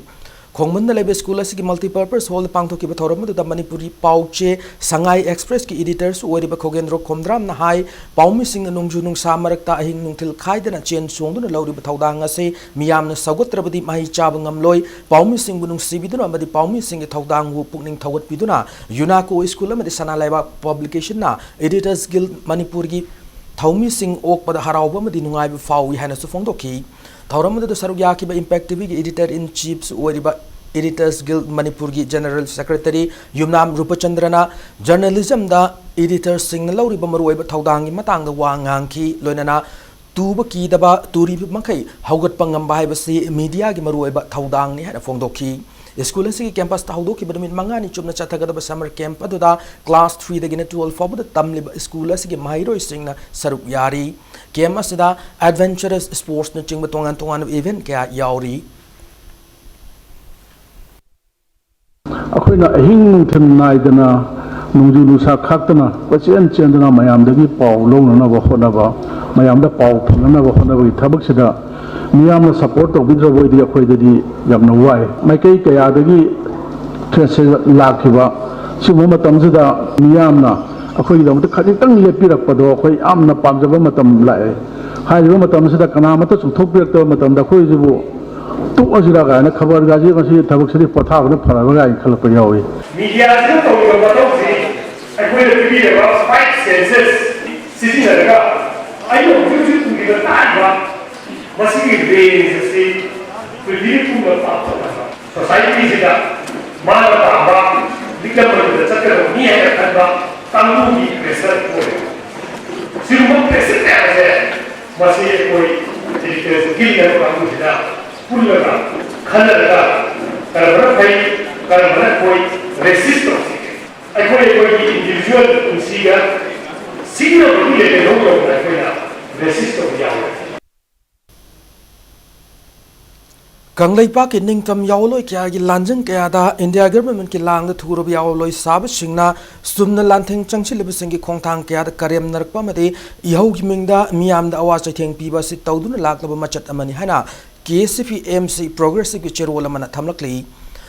ꯈꯣꯡꯃꯟꯗ ꯂꯩꯕ ꯁ꯭ꯀꯨꯜ ꯑꯁꯤꯒꯤ ꯃꯜꯇꯤꯄꯔꯄꯁ ꯍꯣꯜꯗ ꯄꯥꯡꯊꯣꯛꯈꯤꯕ ꯊꯧꯔꯝ ꯑꯗꯨꯗ ꯃꯅꯤꯄꯨꯔꯤ ꯄꯥꯎ ꯆꯦ ꯁꯉꯥꯏ ꯑꯦꯛꯁꯄ꯭ꯔꯦꯁꯀꯤ ꯏꯗꯤꯇꯔꯁꯨ ꯑꯣꯏꯔꯤꯕ ꯈꯣꯒꯦꯟꯗ꯭ꯔꯣ ꯈꯣꯝꯗ꯭ꯔꯥꯝꯅ ꯍꯥꯏ, ꯄꯥꯎꯃꯤꯁꯤꯡꯅ ꯅꯣꯡꯖꯨ ꯅꯨꯡꯁꯥ ꯃꯔꯛꯇ ꯑꯍꯤꯡ ꯅꯨꯡꯊꯤꯜ ꯈꯥꯏꯗꯅ ꯆꯦꯟ ꯆꯣꯡꯗꯨꯅ ꯂꯧꯔꯤꯕ ꯊꯧꯗꯥꯡ ꯑꯁꯤ ꯃꯤꯌꯥꯝꯅ ꯁꯧꯒꯠꯇ꯭ꯔꯕꯗꯤ ꯃꯍꯩ ꯆꯥꯕ ꯉꯝꯂꯣꯏ꯫ ꯄꯥꯎꯃꯤꯁꯤꯡꯕꯨ ꯅꯨꯡꯁꯤꯕꯤꯗꯨꯅ ꯑꯃꯗꯤ ꯄꯥꯎꯃꯤꯁꯤꯡꯒꯤ ꯊꯧꯗꯥꯡꯕꯨ ꯄꯨꯛꯅꯤꯡ ꯊꯧꯒꯠꯄꯤꯗꯨꯅ ꯌꯨꯅꯥꯀꯣ ꯁ꯭ꯀꯨꯜ ꯑꯃꯗꯤ ꯁꯅꯥ ꯂꯩꯕꯥꯛ ꯄꯕ꯭ꯂꯤꯀꯦꯁꯟꯅ Editors Guild ꯃꯅꯤꯄꯨꯔꯒꯤ ꯊꯧꯃꯤꯁꯤꯡ ꯑꯣꯛꯄꯗ ꯍꯔꯥꯎꯕ ꯑꯃꯗꯤ ꯅꯨꯡꯉꯥꯏꯕ ꯐꯥꯎꯏ ꯍꯥꯏꯅꯁꯨ ꯐꯣꯡꯗꯣꯛꯈꯤ꯫ ꯊꯧꯔꯝ ꯑꯗꯨꯗ ꯁꯔꯨꯛ ꯌꯥꯈꯤꯕ ꯏꯝꯄꯦꯛ ꯇꯤꯚꯤꯒꯤ ꯏꯗꯤꯇꯔ ꯏꯟ ꯆꯤꯐꯁꯨ ꯑꯣꯏꯔꯤꯕ Editors Guild ꯃꯅꯤꯄꯨꯔꯒꯤ ꯖꯦꯅꯔꯦꯜ ꯁꯦꯀ꯭ꯔꯦꯇꯔꯤ ꯌꯨꯝꯅꯥꯝ ꯔꯨꯄꯆꯟꯗ꯭ꯔꯅ ꯖꯔꯅꯦꯂꯤꯖꯝꯗ ꯏꯗꯤꯇꯔꯁꯤꯡꯅ ꯂꯧꯔꯤꯕ ꯃꯔꯨꯑꯣꯏꯕ ꯊꯧꯗꯥꯡꯒꯤ ꯃꯇꯥꯡꯗ ꯋꯥ ꯉꯥꯡꯈꯤ꯫ ꯂꯣꯏꯅꯅ ꯇꯨꯕ ꯀꯤꯗꯕ, ꯇꯨꯔꯤꯕ ꯃꯈꯩ ꯍꯧꯒꯠꯄ ꯉꯝꯕ ꯍꯥꯏꯕꯁꯤ ꯃꯤꯗꯤꯌꯥꯒꯤ ꯃꯔꯨꯑꯣꯏꯕ ꯊꯧꯗꯥꯡꯅꯤ ꯍꯥꯏꯅ ꯐꯣꯡꯗꯣꯛꯈꯤ꯫ ꯁ꯭ꯀꯨꯜ ꯑꯁꯤꯒꯤ ꯀꯦꯝꯄꯁꯇ ꯍꯧꯗꯣꯛꯈꯤꯕ ꯅꯨꯃꯤꯠ ꯃꯉꯥꯅꯤ ꯆꯨꯞꯅ ꯆꯠꯊꯒꯗꯕ ꯁꯝꯃꯔ ꯀꯦꯝꯞ ꯑꯗꯨꯗ ꯀ꯭ꯂꯥꯁ ꯊ꯭ꯔꯤꯗꯒꯤꯅ ꯇꯨꯋꯦꯜꯐ ꯐꯥꯎꯕꯗ ꯇꯝꯂꯤꯕ ꯁ꯭ꯀꯨꯜ ꯑꯁꯤꯒꯤ ꯃꯍꯩꯔꯣꯏꯁꯤꯡꯅ ꯁꯔꯨꯛ ꯌꯥꯔꯤ꯫ ꯀꯦꯝꯞ ꯑꯁꯤꯗ ꯑꯦꯗꯚꯦꯟꯆꯔꯁ ꯁ꯭ꯄꯣꯔꯠꯁꯅꯆꯤꯡꯕ ꯇꯣꯉꯥꯟ ꯇꯣꯉꯥꯟꯕ ꯏꯚꯦꯟꯠ ꯀꯌꯥ ꯌꯥꯎꯔꯤ꯫ ꯑꯩꯈꯣꯏꯅ ꯑꯍꯤꯡ ꯅꯨꯡꯊꯤꯜ ꯅꯥꯏꯗꯅ, ꯅꯣꯡꯖꯨ ꯅꯨꯡꯁꯥ ꯈꯥꯛꯇꯅ ꯀꯣꯏꯆꯦꯟ ꯆꯦꯟꯗꯨꯅ ꯃꯌꯥꯝꯗꯒꯤ ꯄꯥꯎ ꯂꯧꯅꯅꯕ ꯍꯣꯠꯅꯕ, ꯃꯌꯥꯝꯗ ꯄꯥꯎ ꯐꯪꯅꯅꯕ ꯍꯣꯠꯅꯕꯒꯤ ꯊꯕꯛꯁꯤꯗ ꯃꯤꯌꯥꯝꯅ ꯁꯄꯣꯔꯠ ꯇꯧꯕꯤꯗ꯭ꯔꯕ ꯑꯣꯏꯗꯤ ꯑꯩꯈꯣꯏꯗꯗꯤ ꯌꯥꯝꯅ ꯋꯥꯏ꯫ ꯃꯥꯏꯀꯩ ꯀꯌꯥꯗꯒꯤ ꯊ꯭ꯔꯦꯠꯁꯦ ꯂꯥꯛꯈꯤꯕ ꯁꯤꯒꯨꯝꯕ ꯃꯇꯝꯁꯤꯗ ꯃꯤꯌꯥꯝꯅ ꯑꯩꯈꯣꯏꯒꯤꯗꯃꯛꯇ ꯈꯖꯤꯛꯇꯪ ꯂꯦꯞꯄꯤꯔꯛꯄꯗꯣ ꯑꯩꯈꯣꯏ ꯌꯥꯝꯅ ꯄꯥꯝꯖꯕ ꯃꯇꯝ ꯂꯥꯛꯑꯦ꯫ ꯍꯥꯏꯔꯤꯕ ꯃꯇꯝꯁꯤꯗ ꯀꯅꯥꯃꯠꯇ ꯆꯨꯝꯊꯣꯛꯄꯤꯔꯛꯇꯕ ꯃꯇꯝꯗ ꯑꯩꯈꯣꯏꯁꯤꯕꯨ ꯇꯣꯛꯑꯁꯤꯔꯥ ꯀꯥꯏꯅ ꯈꯕꯔꯒꯥꯁꯦ ꯉꯁꯤ ꯊꯕꯛꯁꯤꯗꯤ ꯄꯣꯊꯥꯕꯅ ꯐꯔꯕ꯭ꯔꯥ ꯀꯥꯏꯅ ꯈꯜꯂꯛꯄ ꯌꯥꯎꯏ꯫ ꯃꯤꯗꯤꯌꯥꯁꯤꯅ ꯇꯧꯔꯤꯕ ꯃꯊꯧꯁꯤ ꯑꯩꯈꯣꯏꯅ ꯄꯤꯕꯤꯔꯕ ꯐꯥꯏꯚ ꯁꯦꯟꯁꯦꯁ ꯁꯤꯖꯤꯟꯅꯔꯒ ꯑꯩꯅ ꯍꯧꯖꯤꯛ ꯍꯧꯖꯤꯛ ꯎꯔꯤꯕ ꯇꯥꯔꯤꯕ ꯃꯁꯤꯒꯤ ꯔꯦꯟꯖ ꯑꯁꯤ ꯄ꯭ꯔꯤꯊꯤꯕꯤ ꯄꯨꯝꯕ ꯄꯥꯛꯊꯣꯛꯍꯟꯕ, ꯁꯣꯁꯥꯏꯇꯤꯁꯤꯗ ꯃꯥꯅ ꯄꯥꯝꯕ ꯂꯤꯛꯂꯝ ꯃꯅꯨꯡꯗ ꯆꯠꯀꯗꯕ ꯃꯤ ꯍꯥꯏꯅ ꯈꯟꯕ ꯀꯥꯡꯕꯨꯒꯤ ꯄ꯭ꯔꯦꯁꯔ ꯑꯣꯏꯔꯦ꯫ ꯁꯤꯒꯨꯝꯕ ꯄ꯭ꯔꯦꯁꯔ ꯃꯌꯥꯝꯁꯦ ꯃꯁꯤ ꯑꯩꯈꯣꯏ ꯏꯗꯤꯇꯔꯁ ꯒꯤꯜ ꯍꯥꯏꯕ ꯀꯥꯡꯕꯨꯁꯤꯗ ꯄꯨꯜꯂꯒ ꯈꯟꯅꯔꯒ ꯀꯔꯝꯕꯅ ꯐꯩ, ꯀꯔꯝꯕꯅ ꯑꯩꯈꯣꯏ ꯔꯦꯁꯤꯁ ꯇꯧꯁꯤꯒꯦ꯫ ꯑꯩꯈꯣꯏ ꯑꯩꯈꯣꯏꯒꯤ ꯏꯟꯗꯤꯚꯤꯖꯨꯋꯦꯜ ꯄꯨꯟꯁꯤꯒ ꯁꯤꯡꯅꯕꯒꯤ ꯂꯦꯚꯦꯜ ꯌꯧꯅ ꯑꯩꯈꯣꯏꯅ ꯔꯦꯁꯤꯁ ꯇꯧꯕ ꯌꯥꯎꯔꯦ꯫ ꯀꯪꯂꯩꯄꯥꯛꯀꯤ ꯅꯤꯡꯇꯝ ꯌꯥꯑꯣꯟꯂꯣꯏ ꯀꯌꯥꯒꯤ ꯂꯥꯟꯖꯪ ꯀꯌꯥꯗ ꯏꯟꯗꯤꯌꯥ ꯒꯚꯔꯟꯃꯦꯟꯠꯀꯤ ꯂꯥꯡꯗ ꯊꯨꯔꯕ ꯌꯥꯑꯣꯟꯂꯣꯏ ꯁꯥꯕꯁꯤꯡꯅ ꯆꯨꯝꯅ ꯂꯥꯟꯊꯦꯡ ꯆꯪꯁꯤꯜꯂꯤꯕꯁꯤꯡꯒꯤ ꯈꯣꯡꯊꯥꯡ ꯀꯌꯥꯗ ꯀꯔꯦꯝꯅꯔꯛꯄ ꯑꯃꯗꯤ ꯏꯍꯧꯒꯤ ꯃꯤꯡꯗ ꯃꯤꯌꯥꯝꯗ ꯑꯋꯥ ꯆꯩꯊꯦꯡ ꯄꯤꯕ ꯑꯁꯤ ꯇꯧꯗꯨꯅ ꯂꯥꯛꯂꯕ ꯃꯆꯠ ꯑꯃꯅꯤ ꯍꯥꯏꯅ ꯀꯦ ꯑꯦꯁ ꯑꯦꯐ ꯏ ꯑꯦꯝ ꯁꯤ ꯄ꯭ꯔꯣꯒ꯭ꯔꯦꯁꯤꯚꯀꯤ ꯆꯦꯔꯣꯜ ꯑꯃꯅ ꯊꯝꯂꯛꯂꯤ꯫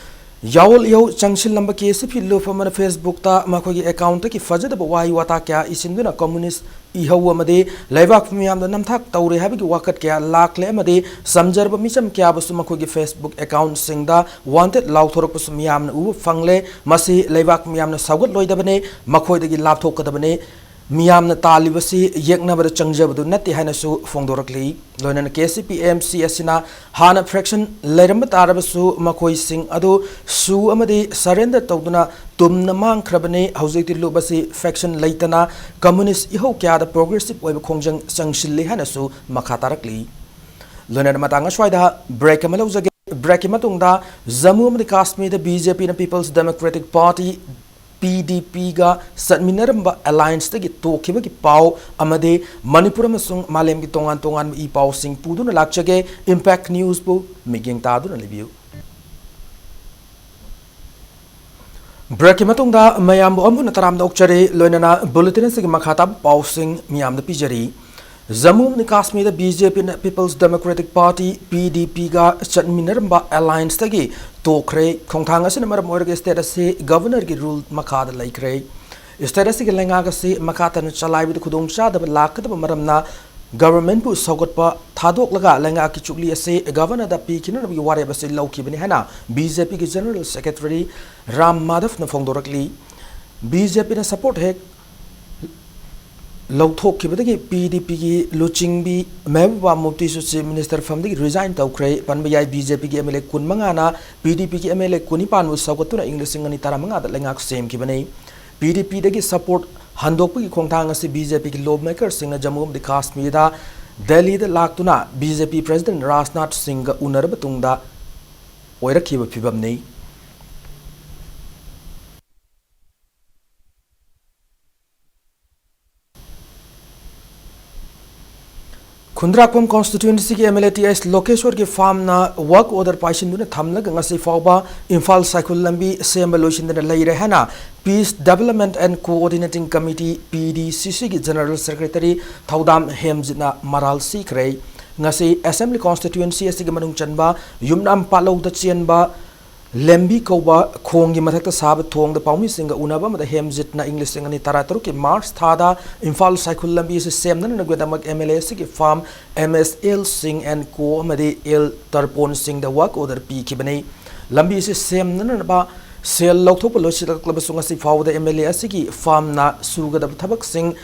ꯌꯥꯑꯣꯜ ꯏꯍꯧ ꯆꯪꯁꯤꯜꯂꯝꯕ ꯀꯦ ꯑꯦꯁ ꯑꯦꯐ ꯏ ꯂꯨꯞ ꯑꯃꯅ ꯐꯦꯁꯕꯨꯛꯇ ꯃꯈꯣꯏꯒꯤ ꯑꯦꯀꯥꯎꯟꯠꯇꯒꯤ ꯐꯖꯗꯕ ꯋꯥꯍꯩ ꯋꯥꯇꯥ ꯀꯌꯥ ꯏꯁꯤꯟꯗꯨꯅ ꯀꯝꯃꯨꯅꯤꯁ꯭ꯠ ꯏꯍꯧ ꯑꯃꯗꯤ ꯂꯩꯕꯥꯛ ꯃꯤꯌꯥꯝꯗ ꯅꯝꯊꯥꯛ ꯇꯧꯔꯦ ꯍꯥꯏꯕꯒꯤ ꯋꯥꯀꯠ ꯀꯌꯥ ꯂꯥꯛꯂꯦ ꯑꯃꯗꯤ ꯆꯝꯖꯔꯕ ꯃꯤꯆꯝ ꯀꯌꯥꯕꯨꯁꯨ ꯃꯈꯣꯏꯒꯤ ꯐꯦꯁꯕꯨꯛ ꯑꯦꯀꯥꯎꯟꯠꯁꯤꯡꯗ ꯋꯥꯟꯇꯦꯗ ꯂꯥꯎꯊꯣꯔꯛꯄꯁꯨ ꯃꯤꯌꯥꯝꯅ ꯎꯕ ꯐꯪꯂꯦ꯫ ꯃꯁꯤ ꯂꯩꯕꯥꯛ ꯃꯤꯌꯥꯝꯅ ꯁꯧꯒꯠꯂꯣꯏꯗꯕꯅꯤ꯫ ꯃꯈꯣꯏꯗꯒꯤ ꯂꯥꯞꯊꯣꯛꯀꯗꯕꯅꯤ꯫ ꯃꯤꯌꯥꯝꯅ ꯇꯥꯜꯂꯤꯕꯁꯤ ꯌꯦꯛꯅꯕꯗ ꯆꯪꯖꯕꯗꯨ ꯅꯠꯇꯦ ꯍꯥꯏꯅꯁꯨ ꯐꯣꯡꯗꯣꯔꯛꯂꯤ꯫ ꯂꯣꯏꯅꯅ K C P M C ꯑꯁꯤꯅ ꯍꯥꯟꯅ ꯐ꯭ꯔꯦꯛꯁꯟ ꯂꯩꯔꯝꯕ ꯇꯥꯔꯕꯁꯨ ꯃꯈꯣꯏꯁꯤꯡ ꯑꯗꯨ ꯁꯨ ꯑꯃꯗꯤ ꯁꯔꯦꯟꯗꯔ ꯇꯧꯗꯨꯅ ꯇꯨꯝꯅ ꯃꯥꯡꯈ꯭ꯔꯕꯅꯤ꯫ ꯍꯧꯖꯤꯛꯇꯤ ꯂꯨꯞ ꯑꯁꯤ ꯐꯦꯛꯁꯟ ꯂꯩꯇꯅ ꯀꯝꯃꯨꯅꯤꯁ꯭ꯠ ꯏꯍꯧ ꯀꯌꯥꯗ ꯄ꯭ꯔꯣꯒ꯭ꯔꯦꯁꯤꯚ ꯑꯣꯏꯕ ꯈꯣꯡꯖꯪ ꯆꯪꯁꯤꯜꯂꯤ ꯍꯥꯏꯅꯁꯨ ꯃꯈꯥ ꯇꯥꯔꯛꯂꯤ꯫ ꯂꯣꯏꯅꯅ ꯃꯇꯥꯡ ꯑꯁ꯭ꯋꯥꯏꯗ ꯕ꯭ꯔꯦꯛ ꯑꯃ ꯂꯧꯖꯒꯦ꯫ ꯕ꯭ꯔꯦꯛꯀꯤ ꯃꯇꯨꯡꯗ ꯖꯝꯃꯨ ꯑꯃꯗꯤ ꯀꯥꯁꯃꯤꯔꯗ ꯕꯤ ꯖꯦ ꯄꯤꯅ peoples democratic party, P D ꯄꯤꯒ ꯆꯠꯃꯤꯟꯅꯔꯝꯕ ꯑꯦꯂꯥꯏꯟꯁꯇꯒꯤ ꯇꯣꯛꯈꯤꯕꯒꯤ ꯄꯥꯎ ꯑꯃꯗꯤ ꯃꯅꯤꯄꯨꯔ ꯑꯃꯁꯨꯡ ꯃꯥꯂꯦꯝꯒꯤ ꯇꯣꯉꯥꯟ ꯇꯣꯉꯥꯟꯕ ꯏ ꯄꯥꯎꯁꯤꯡ ꯄꯨꯗꯨꯅ ꯂꯥꯛꯆꯒꯦ꯫ ꯏꯝꯄꯦꯛ ꯅ꯭ꯌꯨꯁꯄꯨ ꯃꯤꯠꯌꯦꯡ ꯇꯥꯗꯨꯅ ꯂꯩꯕꯤꯌꯨ꯫ ꯕ꯭ꯔꯦꯛꯀꯤ ꯃꯇꯨꯡꯗ ꯃꯌꯥꯝꯕꯨ ꯑꯃꯨꯛ ꯍꯟꯅ ꯇꯔꯥꯝꯅ ꯑꯣꯛꯆꯔꯤ, ꯂꯣꯏꯅꯅ ꯕꯨꯂꯦꯇꯤꯟ ꯑꯁꯤꯒꯤ ꯃꯈꯥ ꯇꯥꯕ ꯄꯥꯎꯁꯤꯡ ꯃꯤꯌꯥꯝꯗ ꯄꯤꯖꯔꯤ꯫ ꯖꯝꯃꯨ ꯑꯃꯗꯤ ꯀꯥꯁꯃꯤꯔꯗ ꯕꯤ ꯖꯦ ꯄꯤꯅ peoples democratic party, P D ꯄꯤꯒ ꯆꯠꯃꯤꯟꯅꯔꯝꯕ ꯑꯦꯂꯥꯏꯟꯁꯇꯒꯤ ꯇꯣꯛꯈ꯭ꯔꯦ꯫ ꯈꯣꯡꯊꯥꯡ ꯑꯁꯤꯅ ꯃꯔꯝ ꯑꯣꯏꯔꯒ ꯁ꯭ꯇꯦꯠ ꯑꯁꯤ ꯒꯚꯔꯅꯔꯒꯤ ꯔꯨꯜ ꯃꯈꯥꯗ ꯂꯩꯈ꯭ꯔꯦ꯫ ꯁ꯭ꯇꯦꯠ ꯑꯁꯤꯒꯤ ꯂꯩꯉꯥꯛ ꯑꯁꯤ ꯃꯈꯥ ꯇꯥꯅ ꯆꯂꯥꯏꯕꯗ ꯈꯨꯗꯣꯡꯆꯥꯗꯕ ꯂꯥꯛꯀꯗꯕ ꯃꯔꯝꯅ ꯒꯚꯔꯟꯃꯦꯟꯠꯄꯨ ꯁꯧꯒꯠꯄ ꯊꯥꯗꯣꯛꯂꯒ ꯂꯩꯉꯥꯛꯀꯤ ꯆꯨꯛꯂꯤ ꯑꯁꯤ ꯒꯚꯔꯅꯔꯗ ꯄꯤꯈꯤꯅꯅꯕꯒꯤ ꯋꯥꯔꯦꯞ ꯑꯁꯤ ꯂꯧꯈꯤꯕꯅꯤ ꯍꯥꯏꯅ ꯕꯤ ꯖꯦ ꯄꯤꯒꯤ ꯖꯦꯅꯔꯦꯜ ꯁꯦꯀ꯭ꯔꯦꯇꯔꯤ ꯔꯥꯝ ꯃꯥꯙꯕꯅ ꯐꯣꯡꯗꯣꯔꯛꯂꯤ꯫ ꯕꯤ ꯖꯦ ꯄꯤꯅ ꯁꯄꯣꯔꯠ ꯍꯦꯛ ꯂꯧꯊꯣꯛꯈꯤꯕꯗꯒꯤ ꯄꯤ ꯗꯤ ꯄꯤꯒꯤ ꯂꯨꯆꯤꯡꯕꯤ ꯃꯦꯍꯕꯨꯕꯥ ꯃꯨꯐꯇꯤꯁꯨ ꯆꯤꯐ ꯃꯤꯅꯤꯁꯇꯔ ꯐꯝꯗꯒꯤ ꯔꯤꯖꯥꯏꯟ ꯇꯧꯈ꯭ꯔꯦ꯫ ꯄꯟꯕ ꯌꯥꯏ, ꯕꯤ ꯖꯦ ꯄꯤꯒꯤ ꯑꯦꯝ ꯑꯦꯜ ꯑꯦ ꯀꯨꯟꯃꯉꯥꯅ ꯄꯤ ꯗꯤ ꯄꯤꯒꯤ ꯑꯦꯝ ꯑꯦꯜ ꯑꯦ ꯀꯨꯟꯅꯤꯄꯥꯟꯕꯨ ꯁꯧꯒꯠꯇꯨꯅ ꯏꯪ ꯂꯤꯁꯤꯡ ꯑꯅꯤ ꯇꯔꯥꯃꯉꯥꯗ ꯂꯩꯉꯥꯛ ꯁꯦꯝꯈꯤꯕꯅꯤ꯫ ꯄꯤ ꯗꯤ ꯄꯤꯗꯒꯤ ꯁꯄꯣꯔꯠ ꯍꯟꯗꯣꯛꯄꯒꯤ ꯈꯣꯡꯊꯥꯡ ꯑꯁꯤ ꯕꯤ ꯖꯦ ꯄꯤꯒꯤ ꯂꯣ ꯃꯦꯀꯔꯁꯤꯡꯅ ꯖꯝꯃꯨ ꯑꯃꯗꯤ ꯀꯥꯁꯃꯤꯔꯗ ꯗꯦꯜꯂꯤꯗ ꯂꯥꯛꯇꯨꯅ B J P president Rajnath ꯁꯤꯡꯒ ꯎꯅꯔꯕ ꯇꯨꯡꯗ ꯑꯣꯏꯔꯛꯈꯤꯕ ꯐꯤꯕꯝꯅꯤ꯫ ꯈꯨꯟꯗ꯭ꯔꯥꯛꯄꯝ ꯀꯣꯟꯁꯇꯤꯇ꯭ꯋꯦꯟꯁꯤꯒꯤ M L A T H ꯂꯣꯀꯦꯁꯣꯔꯒꯤ ꯐꯥꯝꯅ ꯋꯥꯔꯛ ꯑꯣꯔꯗꯔ ꯄꯥꯏꯁꯤꯟꯗꯨꯅ ꯊꯝꯂꯒ ꯉꯁꯤ ꯐꯥꯎꯕ ꯏꯝꯐꯥꯜ ꯁꯥꯏꯈꯨꯜ ꯂꯝꯕꯤ ꯁꯦꯝꯕ ꯂꯣꯏꯁꯤꯟꯗꯅ ꯂꯩꯔꯦ ꯍꯥꯏꯅ piece development and coordinating committee, ꯄꯤ ꯗꯤ ꯁꯤ ꯁꯤꯒꯤ ꯖꯦꯅꯔꯦꯜ ꯁꯦꯀ꯭ꯔꯦꯇꯔꯤ ꯊꯧꯗꯥꯝ ꯍꯦꯝꯖꯤꯠꯅ ꯃꯔꯥꯜ ꯁꯤꯈ꯭ꯔꯦ꯫ ꯉꯁꯤ ꯑꯦꯁꯦꯝꯕ꯭ꯂꯤ ꯀꯣꯟꯁꯇꯤꯇ꯭ꯋꯦꯟꯁꯤ ꯑꯁꯤꯒꯤ ꯃꯅꯨꯡ ꯆꯟꯕ ꯌꯨꯝꯅꯥꯝ ꯄꯥꯠꯂꯧꯗ ꯆꯦꯟꯕ ꯂꯦꯝꯕꯤ ꯀꯧꯕ ꯈꯣꯡꯒꯤ ꯃꯊꯛꯇ ꯁꯥꯕ ꯊꯣꯡꯗ ꯄꯥꯎꯃꯤꯁꯤꯡꯒ ꯎꯅꯕ ꯑꯃꯗ ꯍꯦꯝꯖꯤꯠꯅ ꯏꯪ ꯂꯤꯁꯤꯡ ꯑꯅꯤ ꯇꯔꯥꯇꯔꯨꯛꯀꯤ ꯃꯥꯔꯆ ꯊꯥꯗ ꯏꯝꯐꯥꯜ ꯁꯥꯏꯈꯨꯜ ꯂꯝꯕꯤ ꯑꯁꯤ ꯁꯦꯝꯅꯅꯕꯒꯤꯗꯃꯛ ꯑꯦꯝ ꯑꯦꯜ ꯑꯦ ꯑꯁꯤꯒꯤ ꯐꯥꯝ ꯑꯦꯝ ꯑꯦꯁ ꯑꯦꯜ ꯁꯤꯡ ꯑꯦꯟ ꯀꯣ ꯑꯃꯗꯤ ꯑꯦꯜ ꯇꯔꯄꯣꯟ ꯁꯤꯡꯗ ꯋꯥꯔꯛ ꯑꯣꯔꯗꯔ ꯄꯤꯈꯤꯕꯅꯤ꯫ ꯂꯝꯕꯤ ꯑꯁꯤ ꯁꯦꯝꯅꯅꯕ ꯁꯦꯜ ꯂꯧꯊꯣꯛꯄ ꯂꯣꯏꯁꯤꯜꯂꯛꯂꯕꯁꯨ ꯉꯁꯤ ꯐꯥꯎꯕꯗ MLA ꯑꯁꯤꯒꯤ ꯐꯥꯝꯅ ꯁꯨꯒꯗꯕ ꯊꯕꯛꯁꯤꯡ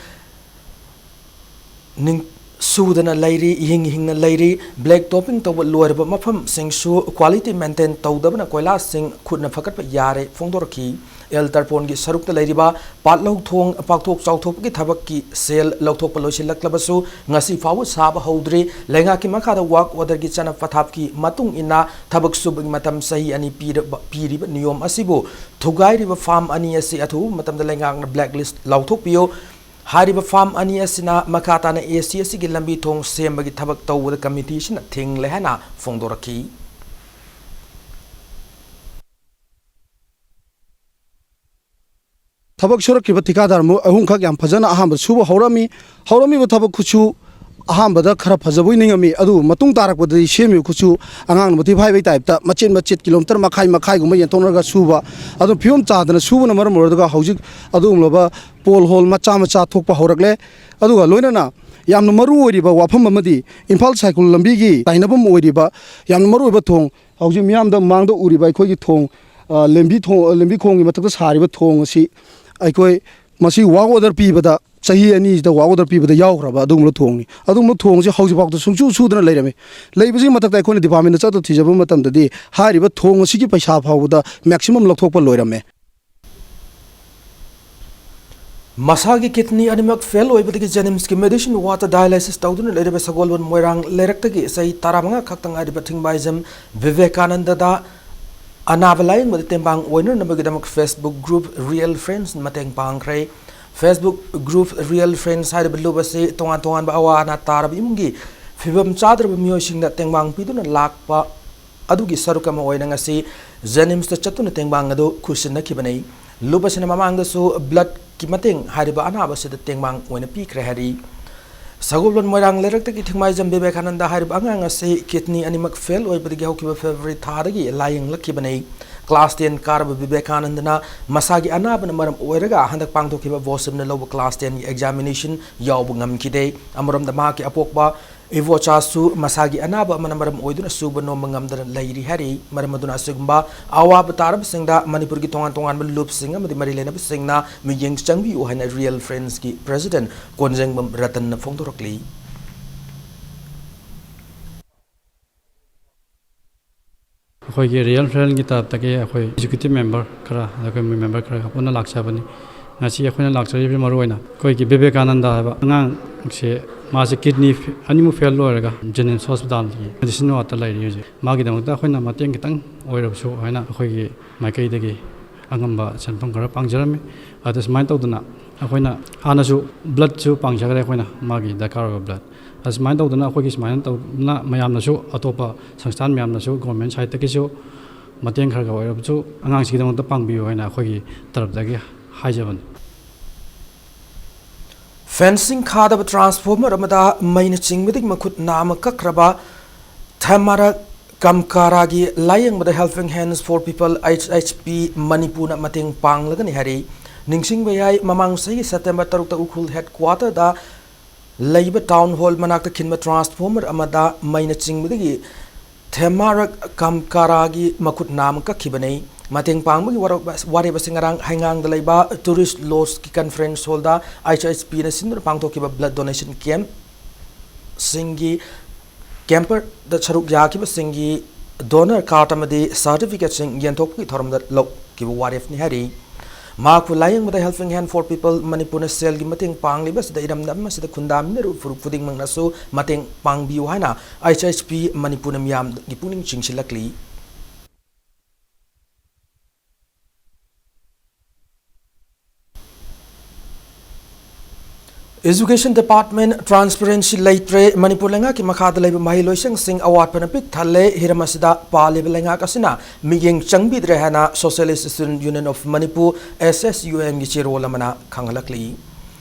ꯅꯤꯡ-, ꯁꯨꯗꯅ ꯂꯩꯔꯤ, ꯏꯍꯤꯡ ꯍꯤꯡꯅ ꯂꯩꯔꯤ꯫ Black topping ꯇꯧꯕ ꯂꯣꯏꯔꯕ ꯃꯐꯝꯁꯤꯡꯁꯨ quality maintain ꯇꯧꯗꯕꯅ ꯀꯣꯏꯂꯥꯁꯤꯡ ꯈꯨꯠꯅ ꯐꯒꯠꯄ ꯌꯥꯔꯦ ꯐꯣꯡꯗꯣꯔꯛꯈꯤ꯫ ꯑꯦꯜ ꯇꯔꯄꯣꯟꯒꯤ ꯁꯔꯨꯛꯇ ꯂꯩꯔꯤꯕ ꯄꯥꯠꯂꯧ ꯊꯣꯡ ꯄꯥꯛꯊꯣꯛ ꯆꯥꯎꯊꯣꯛꯄꯒꯤ ꯊꯕꯛꯀꯤ ꯁꯦꯜ ꯂꯧꯊꯣꯛꯄ ꯂꯣꯏꯁꯤꯜꯂꯛꯂꯕꯁꯨ ꯉꯁꯤ ꯐꯥꯎꯕ ꯁꯥꯕ ꯍꯧꯗ꯭ꯔꯤ꯫ ꯂꯩꯉꯥꯛꯀꯤ ꯃꯈꯥꯗ work orderꯒꯤ ꯆꯠꯅ ꯄꯊꯥꯞꯀꯤ ꯃꯇꯨꯡ ꯏꯟꯅ ꯊꯕꯛ ꯁꯨꯕꯒꯤ ꯃꯇꯝ ꯆꯍꯤ ꯑꯅꯤ ꯄꯤꯔꯕ, ꯄꯤꯔꯤꯕ ꯅꯤꯌꯣꯝ ꯑꯁꯤꯕꯨ ꯊꯨꯒꯥꯏꯔꯤꯕ ꯐꯥꯝ ꯑꯅꯤ ꯑꯁꯤ ꯑꯊꯨꯕ ꯃꯇꯝꯗ ꯂꯩꯉꯥꯛꯅ blacklist ꯂꯥꯎꯊꯣꯛꯄꯤꯌꯨ꯫ ꯍꯥꯏꯔꯤꯕ ꯐꯥꯝ ꯑꯅꯤ ꯑꯁꯤꯅ ꯃꯈꯥ ꯇꯥꯅ AC ꯑꯁꯤꯒꯤ ꯂꯝꯕꯤ ꯊꯣꯡ ꯁꯦꯝꯕꯒꯤ ꯊꯕꯛ ꯇꯧꯕꯗ committee ꯑꯁꯤꯅ ꯊꯤꯡꯂꯦ ꯍꯥꯏꯅ ꯐꯣꯡꯗꯣꯔꯛꯈꯤ꯫ ꯊꯕꯛ ꯁꯨꯔꯛꯈꯤꯕ ꯊꯤꯀꯥꯗꯥꯔ ꯃꯣꯏ ꯑꯍꯨꯝꯈꯛ ꯌꯥꯝ ꯐꯖꯅ ꯑꯍꯥꯟꯕ ꯁꯨꯕ ꯍꯧꯔꯝꯃꯤ꯫ ꯍꯧꯔꯝꯃꯤꯕ ꯊꯕꯛ ꯈꯨꯠꯁꯨ ꯑꯍꯥꯟꯕꯗ ꯈꯔ ꯐꯖꯕꯣꯏ ꯅꯤꯡꯉꯝꯃꯤ, ꯑꯗꯨꯕꯨ ꯃꯇꯨꯡ ꯇꯥꯔꯛꯄꯗꯗꯤ ꯁꯦꯝꯃꯤꯕ ꯈꯨꯠꯁꯨ ꯑꯉꯥꯡꯅ ꯃꯊꯤ ꯐꯥꯏꯕꯩ typeꯇ ꯃꯆꯦꯠ ꯃꯆꯦꯠ kilometre ꯃꯈꯥꯏ ꯃꯈꯥꯏꯒꯨꯝꯕ ꯌꯦꯟꯊꯣꯛꯅꯔꯒ ꯁꯨꯕ, ꯑꯗꯨ ꯐꯤꯕꯝ ꯆꯥꯗꯅ ꯁꯨꯕꯅ ꯃꯔꯝ ꯑꯣꯏꯔꯒ ꯍꯧꯖꯤꯛ ꯑꯗꯨꯒꯨꯝꯂꯕ pole hole ꯃꯆꯥ ꯃꯆꯥ ꯊꯣꯛꯄ ꯍꯧꯔꯛꯂꯦ꯫ ꯑꯗꯨꯒ ꯂꯣꯏꯅꯅ ꯌꯥꯝꯅ ꯃꯔꯨ ꯑꯣꯏꯔꯤꯕ ꯋꯥꯐꯝ ꯑꯃꯗꯤ ꯏꯝꯐꯥꯜ ꯁꯥꯏꯈꯨꯜ ꯂꯝꯕꯤꯒꯤ ꯇꯥꯏꯅꯐꯝ ꯑꯣꯏꯔꯤꯕ ꯌꯥꯝꯅ ꯃꯔꯨ ꯑꯣꯏꯕ ꯊꯣꯡ, ꯍꯧꯖꯤꯛ ꯃꯤꯌꯥꯝꯗ ꯃꯥꯡꯗ ꯎꯔꯤꯕ ꯑꯩꯈꯣꯏꯒꯤ ꯊꯣꯡ, ꯑ, ꯂꯦꯝꯕꯤ ꯊꯣꯡ, ꯂꯦꯝꯕꯤ ꯈꯣꯡꯒꯤ ꯃꯊꯛꯇ ꯁꯥꯔꯤꯕ ꯊꯣꯡ ꯑꯁꯤ ꯑꯩꯈꯣꯏ ꯃꯁꯤ work order ꯄꯤꯕꯗ ꯆꯍꯤ ꯑꯅꯤꯁꯤꯗ work order ꯄꯤꯕꯗ ꯌꯥꯎꯈ꯭ꯔꯕ ꯑꯗꯨꯒꯨꯝꯕ ꯊꯣꯡꯅꯤ꯫ ꯑꯗꯨꯒꯨꯝꯕ ꯊꯣꯡꯁꯦ ꯍꯧꯖꯤꯛꯐꯥꯎꯗ ꯁꯨꯡꯁꯨ ꯁꯨꯗꯅ ꯂꯩꯔꯝꯃꯤ꯫ ꯂꯩꯕꯁꯤꯒꯤ ꯃꯊꯛꯇ ꯑꯩꯈꯣꯏꯅ departmentꯇ ꯆꯠꯇ ꯊꯤꯖꯕ ꯃꯇꯝꯗꯗꯤ ꯍꯥꯏꯔꯤꯕ ꯊꯣꯡ ꯑꯁꯤꯒꯤ ꯄꯩꯁꯥ ꯐꯥꯎꯕꯗ maximum ꯂꯧꯊꯣꯛꯄ ꯂꯣꯏꯔꯝꯃꯦ꯫ ꯃꯁꯥꯒꯤ kidney ꯑꯅꯤꯃꯛ fail ꯑꯣꯏꯕꯗꯒꯤ JNIMSꯀꯤ medicine wardꯇ dialysis ꯇꯧꯗꯨꯅ ꯂꯩꯔꯤꯕ ꯁꯒꯣꯜꯕꯟ ꯃꯣꯏꯔꯥꯡ ꯂꯩꯔꯛꯇꯒꯤ ꯆꯍꯤ ꯇꯔꯥꯃꯉꯥ ꯈꯛꯇ ꯉꯥꯏꯔꯤꯕ ꯊꯤꯡꯕꯥꯏꯖꯝ ꯕꯤꯕꯦꯀꯥꯅꯟꯗꯗ ꯑꯅꯥꯕ ꯂꯥꯌꯦꯡꯕꯗ ꯇꯦꯡꯕꯥꯡ ꯑꯣꯏꯅꯅꯕꯒꯤꯗꯃꯛ Facebook group Real Friends ꯃꯇꯦꯡ ꯄꯥꯡꯈ꯭ꯔꯦ꯫ Facebook group Real Friends ꯍꯥꯏꯔꯤꯕ group ꯑꯁꯤ ꯇꯣꯉꯥꯟ ꯇꯣꯉꯥꯟꯕ ꯑꯋꯥ ꯑꯅꯥ ꯇꯥꯔꯕ ꯏꯃꯨꯡꯒꯤ ꯐꯤꯕꯝ ꯆꯥꯗ꯭ꯔꯕ ꯃꯤꯑꯣꯏꯁꯤꯡꯗ ꯇꯦꯡꯕꯥꯡ ꯄꯤꯗꯨꯅ ꯂꯥꯛꯄ ꯑꯗꯨꯒꯤ ꯁꯔꯨꯛ ꯑꯃ ꯑꯣꯏꯅ ꯉꯁꯤ JNIMSꯇ ꯆꯠꯇꯨꯅ ꯇꯦꯡꯕꯥꯡ ꯑꯗꯨ ꯈꯨꯠꯁꯤꯟꯅꯈꯤꯕꯅꯤ꯫ Group ꯑꯁꯤꯅ ꯃꯃꯥꯡꯗꯁꯨ bloodꯀꯤ ꯃꯇꯦꯡ ꯍꯥꯏꯔꯤꯕ ꯑꯅꯥꯕ ꯑꯁꯤꯗ ꯇꯦꯡꯕꯥꯡ ꯑꯣꯏꯅ ꯄꯤꯈ꯭ꯔꯦ ꯍꯥꯏꯔꯤ꯫ ꯁꯒꯣꯜꯕꯟ ꯃꯣꯏꯔꯥꯡ ꯂꯩꯔꯛꯇꯒꯤ ꯊꯤꯡꯃꯥꯏꯖꯝ ꯕꯤꯕꯦꯀꯥꯅꯟꯗ ꯍꯥꯏꯔꯤꯕ ꯑꯉꯥꯡ ꯑꯁꯤ kidney ꯑꯅꯤꯃꯛ fail ꯑꯣꯏꯕꯗꯒꯤ ꯍꯧꯈꯤꯕ February ꯊꯥꯗꯒꯤ ꯂꯥꯌꯦꯡꯂꯛꯈꯤꯕꯅꯤ꯫ Class ten ꯀꯥꯔꯕ ꯕꯤꯕꯦꯀꯥꯅꯟꯗꯅ ꯃꯁꯥꯒꯤ ꯑꯅꯥꯕꯅ ꯃꯔꯝ ꯑꯣꯏꯔꯒ ꯍꯟꯗꯛ ꯄꯥꯡꯊꯣꯛꯈꯤꯕ ꯕꯣꯁꯤꯝꯅ ꯂꯧꯕ class tenꯒꯤ examination ꯌꯥꯎꯕ ꯉꯝꯈꯤꯗꯦ꯫ ꯑꯃꯔꯣꯝꯗ ꯃꯍꯥꯛꯀꯤ ꯑꯄꯣꯛꯄ ꯏꯕꯣꯆꯥꯁꯨ ꯃꯁꯥꯒꯤ ꯑꯅꯥꯕ ꯑꯃꯅ ꯃꯔꯝ ꯑꯣꯏꯗꯨꯅ ꯁꯨꯕ ꯅꯣꯝꯕ ꯉꯝꯗꯅ ꯂꯩꯔꯤ ꯍꯥꯏꯔꯤ꯫ ꯃꯔꯝ ꯑꯗꯨꯅ ꯑꯁꯤꯒꯨꯝꯕ ꯑꯋꯥꯕ ꯇꯥꯔꯕꯁꯤꯡꯗ ꯃꯅꯤꯄꯨꯔꯒꯤ ꯇꯣꯉꯥꯟ ꯇꯣꯉꯥꯟꯕ ꯂꯨꯞꯁꯤꯡ ꯑꯃꯗꯤ ꯃꯔꯤ ꯂꯩꯅꯕꯁꯤꯡꯅ ꯃꯤꯠꯌꯦꯡ ꯆꯪꯕꯤꯌꯨ ꯍꯥꯏꯅ Real Friends ꯀꯤ President ꯀꯣꯟꯖꯦꯡꯕꯝ ꯔꯇꯟꯅ ꯐꯣꯡꯗꯣꯔꯛꯂꯤ꯫ ꯑꯩꯈꯣꯏꯒꯤ Real Friends ꯀꯤ ꯇꯔꯞꯇꯒꯤ ꯑꯩꯈꯣꯏ executive member ꯈꯔ, ꯑꯗꯨꯒ ꯑꯩꯈꯣꯏ member ꯈꯔꯒ ꯄꯨꯟꯅ ꯂꯥꯛꯆꯕꯅꯤ꯫ ꯉꯁꯤ ꯑꯩꯈꯣꯏꯅ ꯂꯥꯛꯆꯔꯤꯕꯁꯤ ꯃꯔꯨ ꯑꯣꯏꯅ ꯑꯩꯈꯣꯏꯒꯤ ꯕꯤꯕꯦꯀꯥꯅꯟꯗ ꯍꯥꯏꯕ ꯑꯉꯥꯡꯁꯦ, ꯃꯥꯁꯦ kidney ꯑꯅꯤꯃꯛ fail ꯑꯣꯏꯔꯒ JNIMS hospital ꯒꯤ medicine ward ꯇ ꯂꯩꯔꯤ ꯍꯧꯖꯤꯛ꯫ ꯃꯥꯒꯤꯗꯃꯛꯇ ꯑꯩꯈꯣꯏꯅ ꯃꯇꯦꯡ ꯈꯤꯇꯪ ꯑꯣꯏꯔꯕꯁꯨ ꯍꯥꯏꯅ ꯑꯩꯈꯣꯏꯒꯤ ꯃꯥꯏꯀꯩꯗꯒꯤ ꯑꯉꯝꯕ ꯁꯦꯟꯐꯝ ꯈꯔ ꯄꯥꯡꯖꯔꯝꯃꯤ꯫ ꯑꯗ ꯁꯨꯃꯥꯏꯅ ꯇꯧꯗꯅ ꯑꯩꯈꯣꯏꯅ ꯍꯥꯟꯅꯁꯨ blood ꯁꯨ ꯄꯥꯡꯖꯈ꯭ꯔꯦ, ꯑꯩꯈꯣꯏꯅ ꯃꯥꯒꯤ ꯗꯔꯀꯥꯔ ꯑꯣꯏꯕ blood꯫ ꯑꯁꯨꯃꯥꯏꯅ ꯇꯧꯗꯅ ꯑꯩꯈꯣꯏꯒꯤ ꯁꯨꯃꯥꯏꯅ ꯇꯧꯗꯅ ꯃꯌꯥꯝꯅꯁꯨ, ꯑꯇꯣꯞꯄ ꯁꯪꯁꯊꯥꯟ ꯃꯌꯥꯝꯅꯁꯨ, government side ꯇꯒꯤꯁꯨ ꯃꯇꯦꯡ ꯈꯔ ꯈꯔ ꯑꯣꯏꯔꯕꯁꯨ ꯑꯉꯥꯡꯁꯤꯒꯤꯗꯃꯛꯇ ꯄꯥꯡꯕꯤꯌꯨ ꯍꯥꯏꯅ ꯑꯩꯈꯣꯏꯒꯤ ꯇꯔꯞꯇꯒꯤ ꯍꯥꯏꯖꯕꯅꯤ꯫ Fencing ꯈꯥꯗꯕ transformer ꯑꯃꯗ ꯃꯩꯅ ꯆꯤꯡꯕꯗꯒꯤ ꯃꯈꯨꯠ ꯅꯥꯝꯃ ꯀꯛꯈ꯭ꯔꯕ ꯊꯦꯃꯥꯔꯛ ꯀꯝꯀꯥꯔꯥꯒꯤ ꯂꯥꯌꯦꯡꯕꯗ Helping Hands for People, H H P, ꯃꯅꯤꯄꯨꯔꯅ ꯃꯇꯦꯡ ꯄꯥꯡꯂꯒꯅꯤ ꯍꯥꯏꯔꯤ꯫ ꯅꯤꯡꯁꯤꯡꯕ ꯌꯥꯏ, ꯃꯃꯥꯡ ꯆꯍꯤ September ꯇꯔꯨꯛꯇ ꯎꯈ꯭ꯔꯨꯜ headquarter ꯗ ꯂꯩꯕ town hall ꯃꯅꯥꯛꯇ ꯈꯤꯟꯕ transformer ꯑꯃꯗ ꯃꯩꯅ ꯆꯤꯡꯕꯗꯒꯤ ꯊꯦꯃꯥꯔꯛ ꯀꯝꯀꯥꯔꯥꯒꯤ ꯃꯈꯨꯠ ꯅꯥꯝꯃ ꯀꯛꯈꯤꯕꯅꯤ꯫ ꯃꯇꯦꯡ ꯄꯥꯡꯕꯒꯤ ꯋꯥꯔꯦꯞ, ꯋꯥꯔꯦꯞ ꯑꯁꯤ ꯉꯔꯥꯡ ꯍꯩꯉꯥꯡꯗ ꯂꯩꯕ Tourist Lodge ꯀꯤ conference hall ꯗ H H P ꯅ ꯁꯤꯟꯗꯨꯅ ꯄꯥꯡꯊꯣꯛꯈꯤꯕ blood donation camp ꯁꯤꯡꯒꯤ camper ꯗ ꯁꯔꯨꯛ ꯌꯥꯈꯤꯕꯁꯤꯡꯒꯤ donor card ꯑꯃꯗꯤ certificate ꯁꯤꯡ ꯌꯦꯟꯊꯣꯛꯄꯒꯤ ꯊꯧꯔꯝꯗ ꯂꯧꯈꯤꯕ ꯋꯥꯔꯦꯞꯅꯤ ꯍꯥꯏꯔꯤ꯫ ꯃꯍꯥꯛꯄꯨ ꯂꯥꯌꯦꯡꯕꯗ Helping Hands for People ꯃꯅꯤꯄꯨꯔꯅ ꯁꯦꯜꯒꯤ ꯃꯇꯦꯡ ꯄꯥꯡꯂꯤꯕ ꯑꯁꯤꯗ ꯏꯔꯝꯗꯝ ꯑꯁꯤꯗ ꯈꯨꯟꯗꯥꯃꯤꯟꯅꯔꯤꯕ ꯐꯨꯔꯨꯞ ꯈꯨꯗꯤꯡꯃꯛꯅꯁꯨ ꯃꯇꯦꯡ ꯄꯥꯡꯕꯤꯌꯨ ꯍꯥꯏꯅ H H P ꯃꯅꯤꯄꯨꯔꯅ ꯃꯤꯌꯥꯝꯒꯤ ꯄꯨꯛꯅꯤꯡ ꯆꯤꯡꯁꯤꯜꯂꯛꯂꯤ꯫ Education Department transparency ꯂꯩꯇ꯭ꯔꯦ, ꯃꯅꯤꯄꯨꯔ ꯂꯩꯉꯥꯛꯀꯤ ꯃꯈꯥꯗ ꯂꯩꯕ ꯃꯍꯩꯂꯣꯏꯁꯪꯁꯤꯡ ꯑꯋꯥꯠꯄꯅ ꯄꯤꯛ ꯊꯜꯂꯦ, ꯍꯤꯔꯝ ꯑꯁꯤꯗ ꯄꯥꯜꯂꯤꯕ ꯂꯩꯉꯥꯛ ꯑꯁꯤꯅ ꯃꯤꯠꯌꯦꯡ ꯆꯪꯕꯤꯗ꯭ꯔꯦ ꯍꯥꯏꯅ Socialist Student Union of Manipur, S S U M ꯒꯤ ꯆꯦꯔꯣꯜ ꯑꯃꯅ ꯈꯪꯍꯜꯂꯛꯂꯤ꯫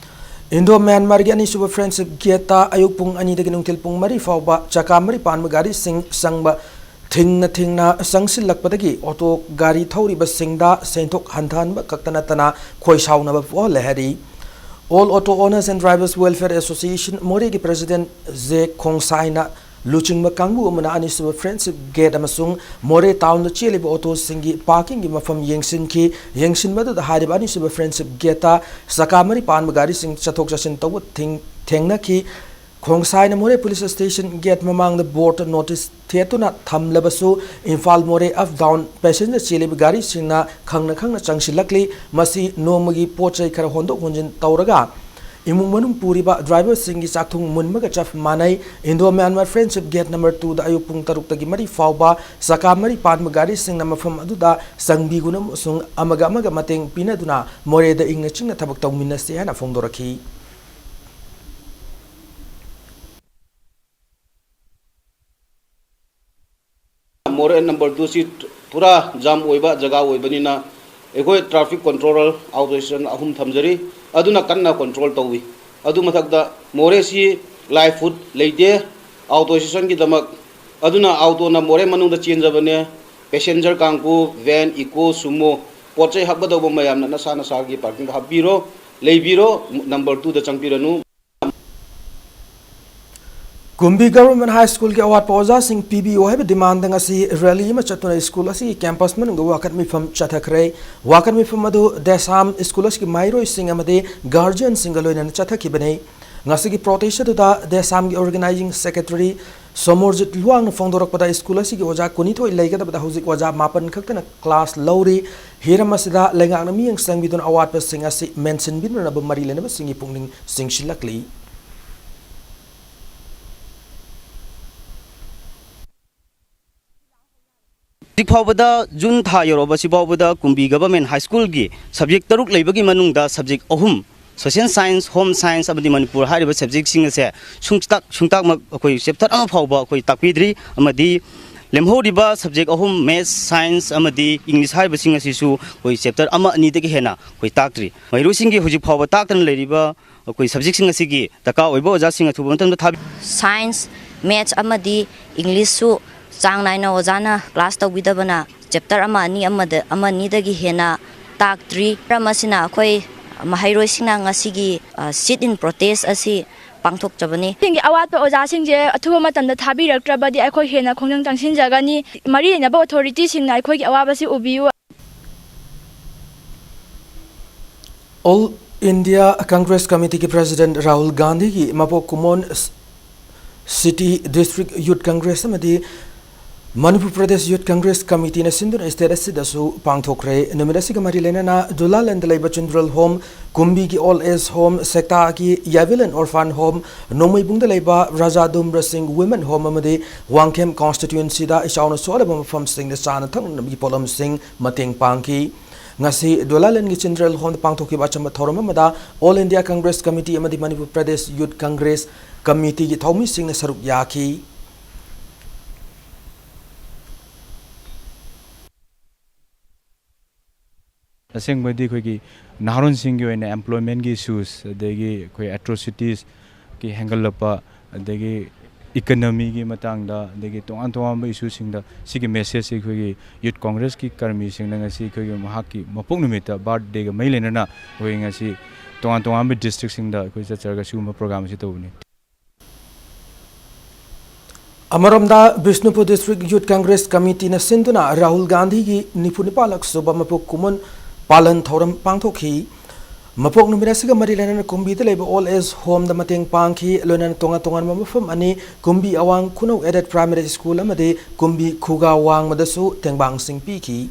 Indo Myanmar ꯒꯤ ꯑꯅꯤꯁꯨꯕ friendship gate ꯇ ꯑꯌꯨꯛ ꯄꯨꯡ ꯑꯅꯤꯗꯒꯤ ꯅꯨꯡꯊꯤꯜ ꯄꯨꯡ ꯃꯔꯤ ꯐꯥꯎꯕ ꯆꯀꯥ ꯃꯔꯤ ꯄꯥꯟꯕ ꯒꯥꯔꯤꯁꯤꯡ ꯆꯪꯕ ꯊꯤꯡꯅ ꯊꯤꯡꯅ ꯆꯪꯁꯤꯜꯂꯛꯄꯗꯒꯤ ꯑꯣꯇꯣ ꯒꯥꯔꯤ ꯊꯧꯔꯤꯕꯁꯤꯡꯗ ꯁꯦꯟꯊꯣꯛ ꯍꯟꯊꯍꯟꯕ ꯈꯛꯇ ꯅꯠꯇꯅ ꯈꯣꯏ ꯁꯥꯎꯅꯕ ꯄꯣꯛꯍꯜꯂꯦ ꯍꯥꯏꯔꯤ꯫ All Auto Owners and Drivers Welfare Association ꯃꯣꯔꯦꯒꯤ president ꯖꯦ ꯈꯣꯡꯁꯥꯏꯅ ꯂꯨꯆꯤꯡꯕ ꯀꯥꯡꯕꯨ ꯑꯃꯅ ꯑꯅꯤꯁꯨꯕ Friendship Gate ꯑꯃꯁꯨꯡ ꯃꯣꯔꯦ townꯗ ꯆꯦꯜꯂꯤꯕ autoꯁꯤꯡꯒꯤ parkingꯒꯤ ꯃꯐꯝ ꯌꯦꯡꯁꯤꯟꯈꯤ꯫ ꯌꯦꯡꯁꯤꯟꯕꯗꯨꯗ ꯍꯥꯏꯔꯤꯕ ꯑꯅꯤꯁꯨꯕ Friendship Gateꯇ ꯆꯀꯥ ꯃꯔꯤ ꯄꯥꯟꯕ ꯒꯥꯔꯤꯁꯤꯡ ꯆꯠꯊꯣꯛ ꯆꯠꯁꯤꯟ ꯇꯧꯕ ꯊꯤꯡ-, ꯊꯦꯡꯅꯈꯤ꯫ ꯈꯣꯡꯁꯥꯏꯅ ꯃꯣꯔꯦ police station gate ꯃꯃꯥꯡꯗ board notice ꯊꯦꯠꯇꯨꯅ ꯊꯝꯂꯕꯁꯨ, ꯏꯝꯐꯥꯜ ꯃꯣꯔꯦ up down passenger ꯆꯦꯜꯂꯤꯕ ꯒꯥꯔꯤꯁꯤꯡꯅ ꯈꯪꯅ ꯈꯪꯅ ꯆꯪꯁꯤꯜꯂꯛꯂꯤ꯫ ꯃꯁꯤ ꯅꯣꯡꯃꯒꯤ ꯄꯣꯠ ꯆꯩ ꯈꯔ ꯍꯣꯟꯗꯣꯛ ꯍꯣꯟꯖꯤꯟ ꯇꯧꯔꯒ ꯏꯃꯨꯡ ꯃꯅꯨꯡ ꯄꯨꯔꯤꯕ driverꯁꯤꯡꯒꯤ ꯆꯥꯛꯊꯨꯡ ꯃꯨꯟꯕꯒ ꯆꯞ ꯃꯥꯟꯅꯩ꯫ Indo Myanmar Friendship Gate number twoꯗ ꯑꯌꯨꯛ ꯄꯨꯡ ꯇꯔꯨꯛꯇꯒꯤ ꯃꯔꯤ ꯐꯥꯎꯕ ꯆꯀꯥ ꯃꯔꯤ ꯄꯥꯟꯕ ꯒꯥꯔꯤꯁꯤꯡꯅ ꯃꯐꯝ ꯑꯗꯨꯗ ꯆꯪꯕꯤꯒꯅꯨ ꯑꯃꯁꯨꯡ ꯑꯃꯒ ꯑꯃꯒ ꯃꯇꯦꯡ ꯄꯤꯅꯗꯨꯅ ꯃꯣꯔꯦꯗ ꯏꯪꯅ ꯆꯤꯛꯅ ꯊꯕꯛ ꯇꯧꯃꯤꯟꯅꯁꯤ ꯍꯥꯏꯅ ꯐꯣꯡꯗꯣꯔꯛꯈꯤ꯫ ꯃꯣꯔꯦ number twoꯁꯤ ꯄꯨꯔꯥ jam ꯑꯣꯏꯕ ꯖꯒꯥ ꯑꯣꯏꯕꯅꯤꯅ, ꯑꯩꯈꯣꯏ traffic controller auto station ꯑꯍꯨꯝ ꯊꯝꯖꯔꯤ, ꯑꯗꯨꯅ ꯀꯟꯅ control ꯇꯧꯏ꯫ ꯑꯗꯨ ꯃꯊꯛꯇ ꯃꯣꯔꯦꯁꯤ livelihood ꯂꯩꯇꯦ auto stationꯒꯤꯗꯃꯛ, ꯑꯗꯨꯅ autoꯅ ꯃꯣꯔꯦ ꯃꯅꯨꯡꯗ ꯆꯦꯟꯖꯕꯅꯦ꯫ Passenger ꯀꯥꯡꯕꯨ, van, eco, sumo, ꯄꯣꯠ ꯆꯩ ꯍꯥꯞꯀꯗꯧꯕ ꯃꯌꯥꯝꯅ ꯅꯁꯥ ꯅꯁꯥꯒꯤ parkingꯗ ꯍꯥꯞꯄꯤꯔꯣ, ꯂꯩꯕꯤꯔꯣ, number twoꯗ ꯆꯪꯕꯤꯔꯅꯨ꯫ ꯀꯨꯝꯕꯤ Government High Schoolꯒꯤ ꯑꯋꯥꯠꯄ ꯑꯣꯖꯥꯁꯤꯡ ꯄꯤꯕꯤꯌꯨ ꯍꯥꯏꯕ demandꯗ ꯉꯁꯤ rally ꯑꯃ ꯆꯠꯇꯨꯅ school ꯑꯁꯤꯒꯤ campus ꯃꯅꯨꯡꯗ ꯋꯥꯀꯠ ꯃꯤꯐꯝ ꯆꯠꯊꯈ꯭ꯔꯦ꯫ ꯋꯥꯀꯠ ꯃꯤꯐꯝ ꯑꯗꯨ ꯗꯦꯁꯥꯝ school ꯑꯁꯤꯒꯤ ꯃꯍꯩꯔꯣꯏꯁꯤꯡ ꯑꯃꯗꯤ guardianꯁꯤꯡꯒ ꯂꯣꯏꯅꯅ ꯆꯠꯊꯈꯤꯕꯅꯤ꯫ ꯉꯁꯤꯒꯤ protest ꯑꯗꯨꯗ ꯗꯦꯁꯥꯝꯒꯤ organizing secretary ꯁꯣꯃꯣꯔꯖꯤꯠ ꯂꯨꯋꯥꯡꯅ ꯐꯣꯡꯗꯣꯔꯛꯄꯗ, school ꯑꯁꯤꯒꯤ ꯑꯣꯖꯥ ꯀꯨꯟꯅꯤꯊꯣꯏ ꯂꯩꯒꯗꯕꯗ ꯍꯧꯖꯤꯛ ꯑꯣꯖꯥ ꯃꯥꯄꯟ ꯈꯛꯇꯅ class ꯂꯧꯔꯤ꯫ ꯍꯤꯔꯝ ꯑꯁꯤꯗ ꯂꯩꯉꯥꯛꯅ ꯃꯤꯠꯌꯦꯡ ꯆꯪꯕꯤꯗꯨꯅ ꯑꯋꯥꯠꯄꯁꯤꯡ ꯑꯁꯤ ꯃꯦꯟꯁꯤꯟꯕꯤꯗꯨꯅ ꯃꯔꯤ ꯂꯩꯅꯕꯁꯤꯡꯒꯤ ꯄꯨꯛꯅꯤꯡ ꯆꯤꯡꯁꯤꯜꯂꯛꯂꯤ꯫ ꯍꯧꯖꯤꯛ ꯐꯥꯎꯕꯗ ꯖꯨꯟ ꯊꯥ ꯌꯧꯔꯛꯑꯕꯁꯤ ꯐꯥꯎꯕꯗ ꯀꯨꯝꯕꯤ Government High Schoolꯒꯤ subject ꯇꯔꯨꯛ ꯂꯩꯕꯒꯤ ꯃꯅꯨꯡꯗ subject ꯑꯍꯨꯝ, Social Science, Home Science ꯑꯃꯗꯤ ꯃꯅꯤꯄꯨꯔ ꯍꯥꯏꯔꯤꯕ subjectꯁꯤꯡ ꯑꯁꯦ ꯁꯨꯡꯇꯥꯛ, ꯁꯨꯡꯇꯥꯛꯃꯛ ꯑꯩꯈꯣꯏ chapter ꯑꯃ ꯐꯥꯎꯕ ꯑꯩꯈꯣꯏ ꯇꯥꯛꯄꯤꯗ꯭ꯔꯤ꯫ ꯑꯃꯗꯤ ꯂꯦꯝꯍꯧꯔꯤꯕ subject ꯑꯍꯨꯝ, Maths, Science ꯑꯃꯗꯤ English ꯍꯥꯏꯔꯤꯕꯁꯤꯡ ꯑꯁꯤꯁꯨ ꯑꯩꯈꯣꯏ chapter ꯑꯃ ꯑꯅꯤꯗꯒꯤ ꯍꯦꯟꯅ ꯑꯩꯈꯣꯏ ꯇꯥꯛꯇ꯭ꯔꯤ꯫ ꯃꯍꯩꯔꯣꯏꯁꯤꯡꯒꯤ ꯍꯧꯖꯤꯛ ꯐꯥꯎꯕ ꯇꯥꯛꯇꯅ ꯂꯩꯔꯤꯕ ꯑꯩꯈꯣꯏ subjectꯁꯤꯡ ꯑꯁꯤꯒꯤ ꯗꯔꯀꯥꯔ ꯑꯣꯏꯕ ꯑꯣꯖꯥꯁꯤꯡ ꯑꯊꯨꯕ ꯃꯇꯝꯗ ꯊꯥꯕꯤ- Science, Maths ꯑꯃꯗꯤ Englishꯁꯨ ꯆꯥꯡ ꯅꯥꯏꯅ ꯑꯣꯖꯥꯅ class ꯇꯧꯕꯤꯗꯕꯅ chapter ꯑꯃ ꯑꯅꯤ ꯑꯃꯗ, ꯑꯃ ꯑꯅꯤꯗꯒꯤ ꯍꯦꯟꯅ ꯇꯥꯛꯇ꯭ꯔꯤ꯫ ꯃꯔꯝ ꯑꯁꯤꯅ ꯑꯩꯈꯣꯏ ꯃꯍꯩꯔꯣꯏꯁꯤꯡꯅ ꯉꯁꯤꯒꯤ, ꯑ, sit in protest ꯑꯁꯤ ꯄꯥꯡꯊꯣꯛꯆꯕꯅꯤ꯫ ꯁꯤꯡꯒꯤ ꯑꯋꯥꯠꯄ ꯑꯣꯖꯥꯁꯤꯡꯁꯦ ꯑꯊꯨꯕ ꯃꯇꯝꯗ ꯊꯥꯕꯤꯔꯛꯇ꯭ꯔꯕꯗꯤ ꯑꯩꯈꯣꯏ ꯍꯦꯟꯅ ꯈꯣꯡꯖꯪ ꯆꯪꯁꯤꯟꯖꯒꯅꯤ꯫ ꯃꯔꯤ ꯂꯩꯅꯕ ꯑꯣꯊꯣꯔꯤꯇꯤꯁꯤꯡꯅ ꯑꯩꯈꯣꯏꯒꯤ ꯑꯋꯥꯕꯁꯤ ꯎꯕꯤꯌꯨ꯫ All India Congress Committeeꯒꯤ President Rahul ꯒꯥꯟꯙꯤꯒꯤ ꯃꯄꯣꯛ ꯀꯨꯝꯑꯣꯟ City District Youth Congress ꯑꯃꯗꯤ ꯃꯅꯤꯄꯨꯔ ꯄ꯭ꯔꯗꯦꯁ Youth Congress Committeeꯅ ꯁꯤꯟꯗꯨꯅ state ꯑꯁꯤꯗꯁꯨ ꯄꯥꯡꯊꯣꯛꯈ꯭ꯔꯦ꯫ ꯅꯨꯃꯤꯠ ꯑꯁꯤꯒ ꯃꯔꯤ ꯂꯩꯅꯅ ꯗꯨꯂꯥꯂꯦꯟꯗ ꯂꯩꯕ ꯆꯨꯟꯗ꯭ꯔꯦꯜ Home, ꯀꯨꯝꯕꯤꯒꯤ Old Age Home, ꯁꯦꯛꯇꯥꯒꯤ ꯌꯥꯏꯕꯤꯂꯦꯟ Orphan Home, ꯅꯣꯡꯃꯩꯕꯨꯡꯗ ꯂꯩꯕ ꯔꯥꯖꯥ ꯗꯨꯝꯕ꯭ꯔ ꯁꯤꯡ Women Home ꯑꯃꯗꯤ ꯋꯥꯡꯈꯦꯝ constituencyꯗ ꯏꯆꯥꯎꯅ ꯁꯣꯛꯍꯜꯂꯕ ꯃꯐꯝꯁꯤꯡꯗ ꯆꯥꯅ ꯊꯛꯅꯕꯒꯤ ꯄꯣꯠꯂꯝꯁꯤꯡ ꯃꯇꯦꯡ ꯄꯥꯡꯈꯤ꯫ ꯉꯁꯤ ꯗꯨꯂꯥꯂꯦꯟꯒꯤ ꯆꯤꯟꯗ꯭ꯔꯦꯜ ꯍꯣꯝꯗ ꯄꯥꯡꯊꯣꯛꯈꯤꯕ ꯑꯆꯝꯕ ꯊꯧꯔꯝ ꯑꯃꯗ All India Congress Committee ꯑꯃꯗꯤ ꯃꯅꯤꯄꯨꯔ ꯄ꯭ꯔꯗꯦꯁ Youth Congress Committeeꯒꯤ ꯊꯧꯃꯤꯁꯤꯡꯅ ꯁꯔꯨꯛ ꯌꯥꯈꯤ꯫ ꯑꯁꯦꯡꯕꯗꯤ ꯑꯩꯈꯣꯏꯒꯤ ꯅꯍꯥꯔꯣꯟꯁꯤꯡꯒꯤ ꯑꯣꯏꯅ employmentꯀꯤ issues, ꯑꯗꯒꯤ ꯑꯩꯈꯣꯏ atrocitiesꯀꯤ ꯍꯦꯟꯒꯠꯂꯛꯄ, ꯑꯗꯒꯤ economyꯒꯤ ꯃꯇꯥꯡꯗ, ꯑꯗꯒꯤ ꯇꯣꯉꯥꯟ ꯇꯣꯉꯥꯟꯕ issueꯁꯤꯡꯗ ꯁꯤꯒꯤ messageꯁꯤ ꯑꯩꯈꯣꯏꯒꯤ Youth Congressꯀꯤ ꯀꯔꯃꯤꯁꯤꯡꯅ ꯉꯁꯤ ꯑꯩꯈꯣꯏꯒꯤ ꯃꯍꯥꯛꯀꯤ ꯃꯄꯣꯛ ꯅꯨꯃꯤꯠꯇ, birthdayꯒ ꯃꯔꯤ ꯂꯩꯅꯅ ꯑꯩꯈꯣꯏ ꯉꯁꯤ ꯇꯣꯉꯥꯟ ꯇꯣꯉꯥꯟꯕ districtꯁꯤꯡꯗ ꯑꯩꯈꯣꯏ ꯆꯠꯆꯔꯒ ꯁꯤꯒꯨꯝꯕ program ꯑꯁꯤ ꯇꯧꯕꯅꯤ꯫ ꯑꯃꯔꯣꯝꯗ, ꯕꯤꯁꯅꯨꯄꯨꯔ District Youth Congress Committeeꯅ ꯁꯤꯟꯗꯨꯅ ꯔꯥꯍꯨꯜ ꯒꯥꯟꯙꯤꯒꯤ ꯅꯤꯐꯨ ꯅꯤꯄꯥꯜꯂꯛ ꯁꯨꯕ ꯃꯄꯣꯛ ꯀꯨꯝꯑꯣꯟ ꯄꯥꯂꯟ ꯊꯧꯔꯝ ꯄꯥꯡꯊꯣꯛꯈꯤ꯫ ꯃꯄꯣꯛ ꯅꯨꯃꯤꯠ ꯑꯁꯤꯒ ꯃꯔꯤ ꯂꯩꯅꯅ ꯀꯨꯝꯕꯤꯗ ꯂꯩꯕ Old Age Homeꯗ ꯃꯇꯦꯡ ꯄꯥꯡꯈꯤ꯫ ꯂꯣꯏꯅꯅ ꯇꯣꯉꯥꯟ ꯇꯣꯉꯥꯟꯕ ꯃꯐꯝ ꯑꯅꯤ, ꯀꯨꯝꯕꯤ ꯑꯋꯥꯡ ꯈꯨꯅꯧ Aided Primary School ꯑꯃꯗꯤ ꯀꯨꯝꯕꯤ ꯈꯨꯒꯥ ꯋꯥꯡꯃꯗꯁꯨ ꯇꯦꯡꯕꯥꯡꯁꯤꯡ ꯄꯤꯈꯤ꯫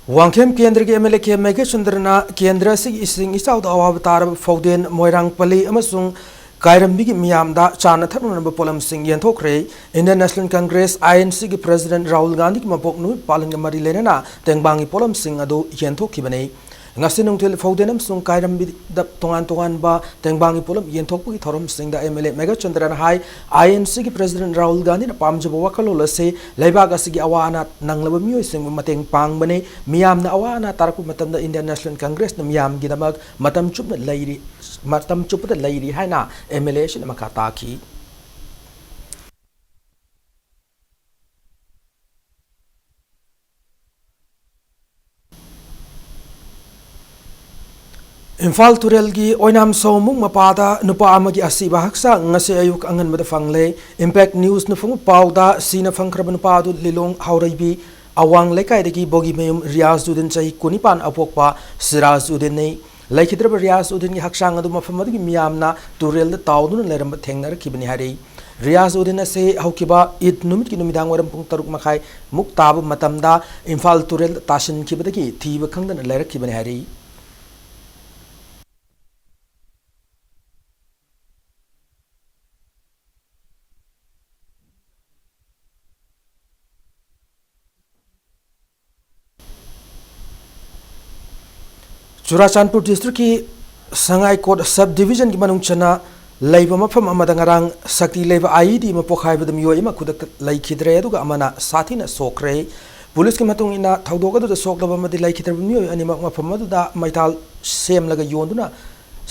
ꯋꯥꯡꯈꯦꯝ ꯀꯦꯟꯗ꯭ꯔꯒꯤ MLA ꯀꯦ ꯃꯦꯘꯆꯟꯗ꯭ꯔꯅ ꯀꯦꯟꯗ꯭ꯔ ꯑꯁꯤꯒꯤ ꯏꯁꯤꯡ ꯏꯆꯥꯎꯗ ꯑꯋꯥꯕ ꯇꯥꯔꯕ ꯐꯧꯗꯦꯟ, ꯃꯣꯏꯔꯥꯡ ꯄꯜꯂꯤ ꯑꯃꯁꯨꯡ ꯀꯥꯏꯔꯝꯕꯤꯒꯤ ꯃꯤꯌꯥꯝꯗ ꯆꯥꯅ ꯊꯛꯅꯅꯕ ꯄꯣꯠꯂꯝꯁꯤꯡ ꯌꯦꯟꯊꯣꯛꯈ꯭ꯔꯦ꯫ Indian National Congress, INCꯒꯤ President Rahul ꯒꯥꯟꯙꯤꯒꯤ ꯃꯄꯣꯛ ꯅꯨꯃꯤꯠ ꯄꯥꯂꯟꯒ ꯃꯔꯤ ꯂꯩꯅꯅ ꯇꯦꯡꯕꯥꯡꯒꯤ ꯄꯣꯠꯂꯝꯁꯤꯡ ꯑꯗꯨ ꯌꯦꯟꯊꯣꯛꯈꯤꯕꯅꯤ꯫ ꯉꯁꯤ ꯅꯨꯡꯊꯤꯜ ꯐꯧꯗꯦꯟ ꯑꯃꯁꯨꯡ ꯀꯥꯏꯔꯝꯕꯤꯗ ꯇꯣꯉꯥꯟ ꯇꯣꯉꯥꯟꯕ ꯇꯦꯡꯕꯥꯡꯒꯤ ꯄꯣꯠꯂꯝ ꯌꯦꯟꯊꯣꯛꯄꯒꯤ ꯊꯧꯔꯝꯁꯤꯡꯗ ꯑꯦꯝ ꯑꯦꯜ ꯑꯦ ꯃꯦꯘꯆꯟꯗ꯭ꯔꯅ ꯍꯥꯏ, ꯑꯥꯏ ꯑꯦꯟ ꯁꯤꯒꯤ ꯄ꯭ꯔꯁꯤꯗꯦꯟꯠ ꯔꯥꯍꯨꯜ ꯒꯥꯟꯙꯤꯅ ꯄꯥꯝꯖꯕ ꯋꯥꯈꯜꯂꯣꯟ ꯑꯁꯤ ꯂꯩꯕꯥꯛ ꯑꯁꯤꯒꯤ ꯑꯋꯥ ꯑꯅꯥ ꯅꯪꯂꯕ ꯃꯤꯑꯣꯏꯁꯤꯡꯕꯨ ꯃꯇꯦꯡ ꯄꯥꯡꯕꯅꯤ꯫ ꯃꯤꯌꯥꯝꯅ ꯑꯋꯥ ꯑꯅꯥ ꯇꯥꯔꯛꯄ ꯃꯇꯝꯗ ꯏꯟꯗꯤꯌꯟ ꯅꯦꯁꯅꯦꯜ ꯀꯪꯒ꯭ꯔꯦꯁꯅ ꯃꯤꯌꯥꯝꯒꯤꯗꯃꯛ ꯃꯇꯝ ꯆꯨꯞꯅ ꯂꯩꯔꯤ, ꯃꯇꯝ ꯆꯨꯞꯄꯗ ꯂꯩꯔꯤ ꯍꯥꯏꯅ ꯑꯦꯝ ꯑꯦꯜ ꯑꯦ ꯑꯁꯤꯅ ꯃꯈꯥ ꯇꯥꯈꯤ꯫ ꯏꯝꯐꯥꯜ ꯇꯨꯔꯦꯜꯒꯤ ꯑꯣꯏꯅꯥꯝ ꯁꯣꯃꯨꯡ ꯃꯄꯥꯗ ꯅꯨꯄꯥ ꯑꯃꯒꯤ ꯑꯁꯤꯕ ꯍꯛꯆꯥꯡ ꯉꯁꯤ ꯑꯌꯨꯛ ꯑꯉꯟꯕꯗ ꯐꯪꯂꯦ꯫ ꯏꯝꯄꯦꯛ ꯅ꯭ꯌꯨꯁꯅ ꯐꯪꯕ ꯄꯥꯎꯗ, ꯁꯤꯅ ꯐꯪꯈ꯭ꯔꯕ ꯅꯨꯄꯥ ꯑꯗꯨ ꯂꯤꯂꯣꯡ ꯍꯥꯎꯔꯩꯕꯤ ꯑꯋꯥꯡ ꯂꯩꯀꯥꯏꯗꯒꯤ ꯕꯣꯒꯤꯃꯌꯨꯝ ꯔꯤꯌꯥꯖ ꯎꯗꯤꯟ, ꯆꯍꯤ ꯀꯨꯟꯅꯤꯄꯥꯟ, ꯑꯄꯣꯛꯄ ꯁꯤꯔꯥꯖ ꯎꯗꯤꯟꯅꯤ꯫ ꯂꯩꯈꯤꯗ꯭ꯔꯕ ꯔꯤꯌꯥꯖ ꯎꯗꯤꯟꯒꯤ ꯍꯛꯆꯥꯡ ꯑꯗꯨ ꯃꯐꯝ ꯑꯗꯨꯒꯤ ꯃꯤꯌꯥꯝꯅ ꯇꯨꯔꯦꯜꯗ ꯇꯥꯎꯗꯨꯅ ꯂꯩꯔꯝꯕ ꯊꯦꯡꯅꯔꯛꯈꯤꯕꯅꯤ ꯍꯥꯏꯔꯤ꯫ ꯔꯤꯌꯥꯖ ꯎꯗꯤꯟ ꯑꯁꯤ ꯍꯧꯈꯤꯕ ꯏꯗ ꯅꯨꯃꯤꯠꯀꯤ ꯅꯨꯃꯤꯗꯥꯡ ꯋꯥꯏꯔꯝ ꯄꯨꯡ ꯇꯔꯨꯛ ꯃꯈꯥꯏ ꯃꯨꯛ ꯇꯥꯕ ꯃꯇꯝꯗ ꯏꯝꯐꯥꯜ ꯇꯨꯔꯦꯜꯗ ꯇꯥꯁꯤꯟꯈꯤꯕꯗꯒꯤ ꯊꯤꯕ ꯈꯪꯗꯅ ꯂꯩꯔꯛꯈꯤꯕꯅꯤ ꯍꯥꯏꯔꯤ꯫ ꯆꯨꯔꯥꯆꯥꯟꯄꯨꯔ ꯗꯤꯁꯇ꯭ꯔꯤꯛꯀꯤ ꯁꯉꯥꯏꯀꯣꯠ ꯁꯕ ꯗꯤꯕꯤꯖꯟꯒꯤ ꯃꯅꯨꯡ ꯆꯟꯅ ꯂꯩꯕ ꯃꯐꯝ ꯑꯃꯗ ꯉꯔꯥꯡ ꯁꯛꯇꯤ ꯂꯩꯕ ꯑꯥꯏ ꯏ ꯗꯤ ꯑꯃ ꯄꯣꯈꯥꯏꯕꯗ ꯃꯤꯑꯣꯏ ꯑꯃ ꯈꯨꯗꯛꯇ ꯂꯩꯈꯤꯗ꯭ꯔꯦ, ꯑꯗꯨꯒ ꯑꯃꯅ ꯁꯥꯊꯤꯅ ꯁꯣꯛꯈ꯭ꯔꯦ꯫ ꯄꯨꯂꯤꯁꯀꯤ ꯃꯇꯨꯡ ꯏꯟꯅ, ꯊꯧꯗꯣꯛ ꯑꯗꯨꯗ ꯁꯣꯛꯂꯕ ꯑꯃꯗꯤ ꯂꯩꯈꯤꯗ꯭ꯔꯕ ꯃꯤꯑꯣꯏ ꯑꯅꯤꯃꯛ ꯃꯐꯝ ꯑꯗꯨꯗ ꯃꯩꯊꯥꯜ ꯁꯦꯝꯂꯒ ꯌꯣꯟꯗꯨꯅ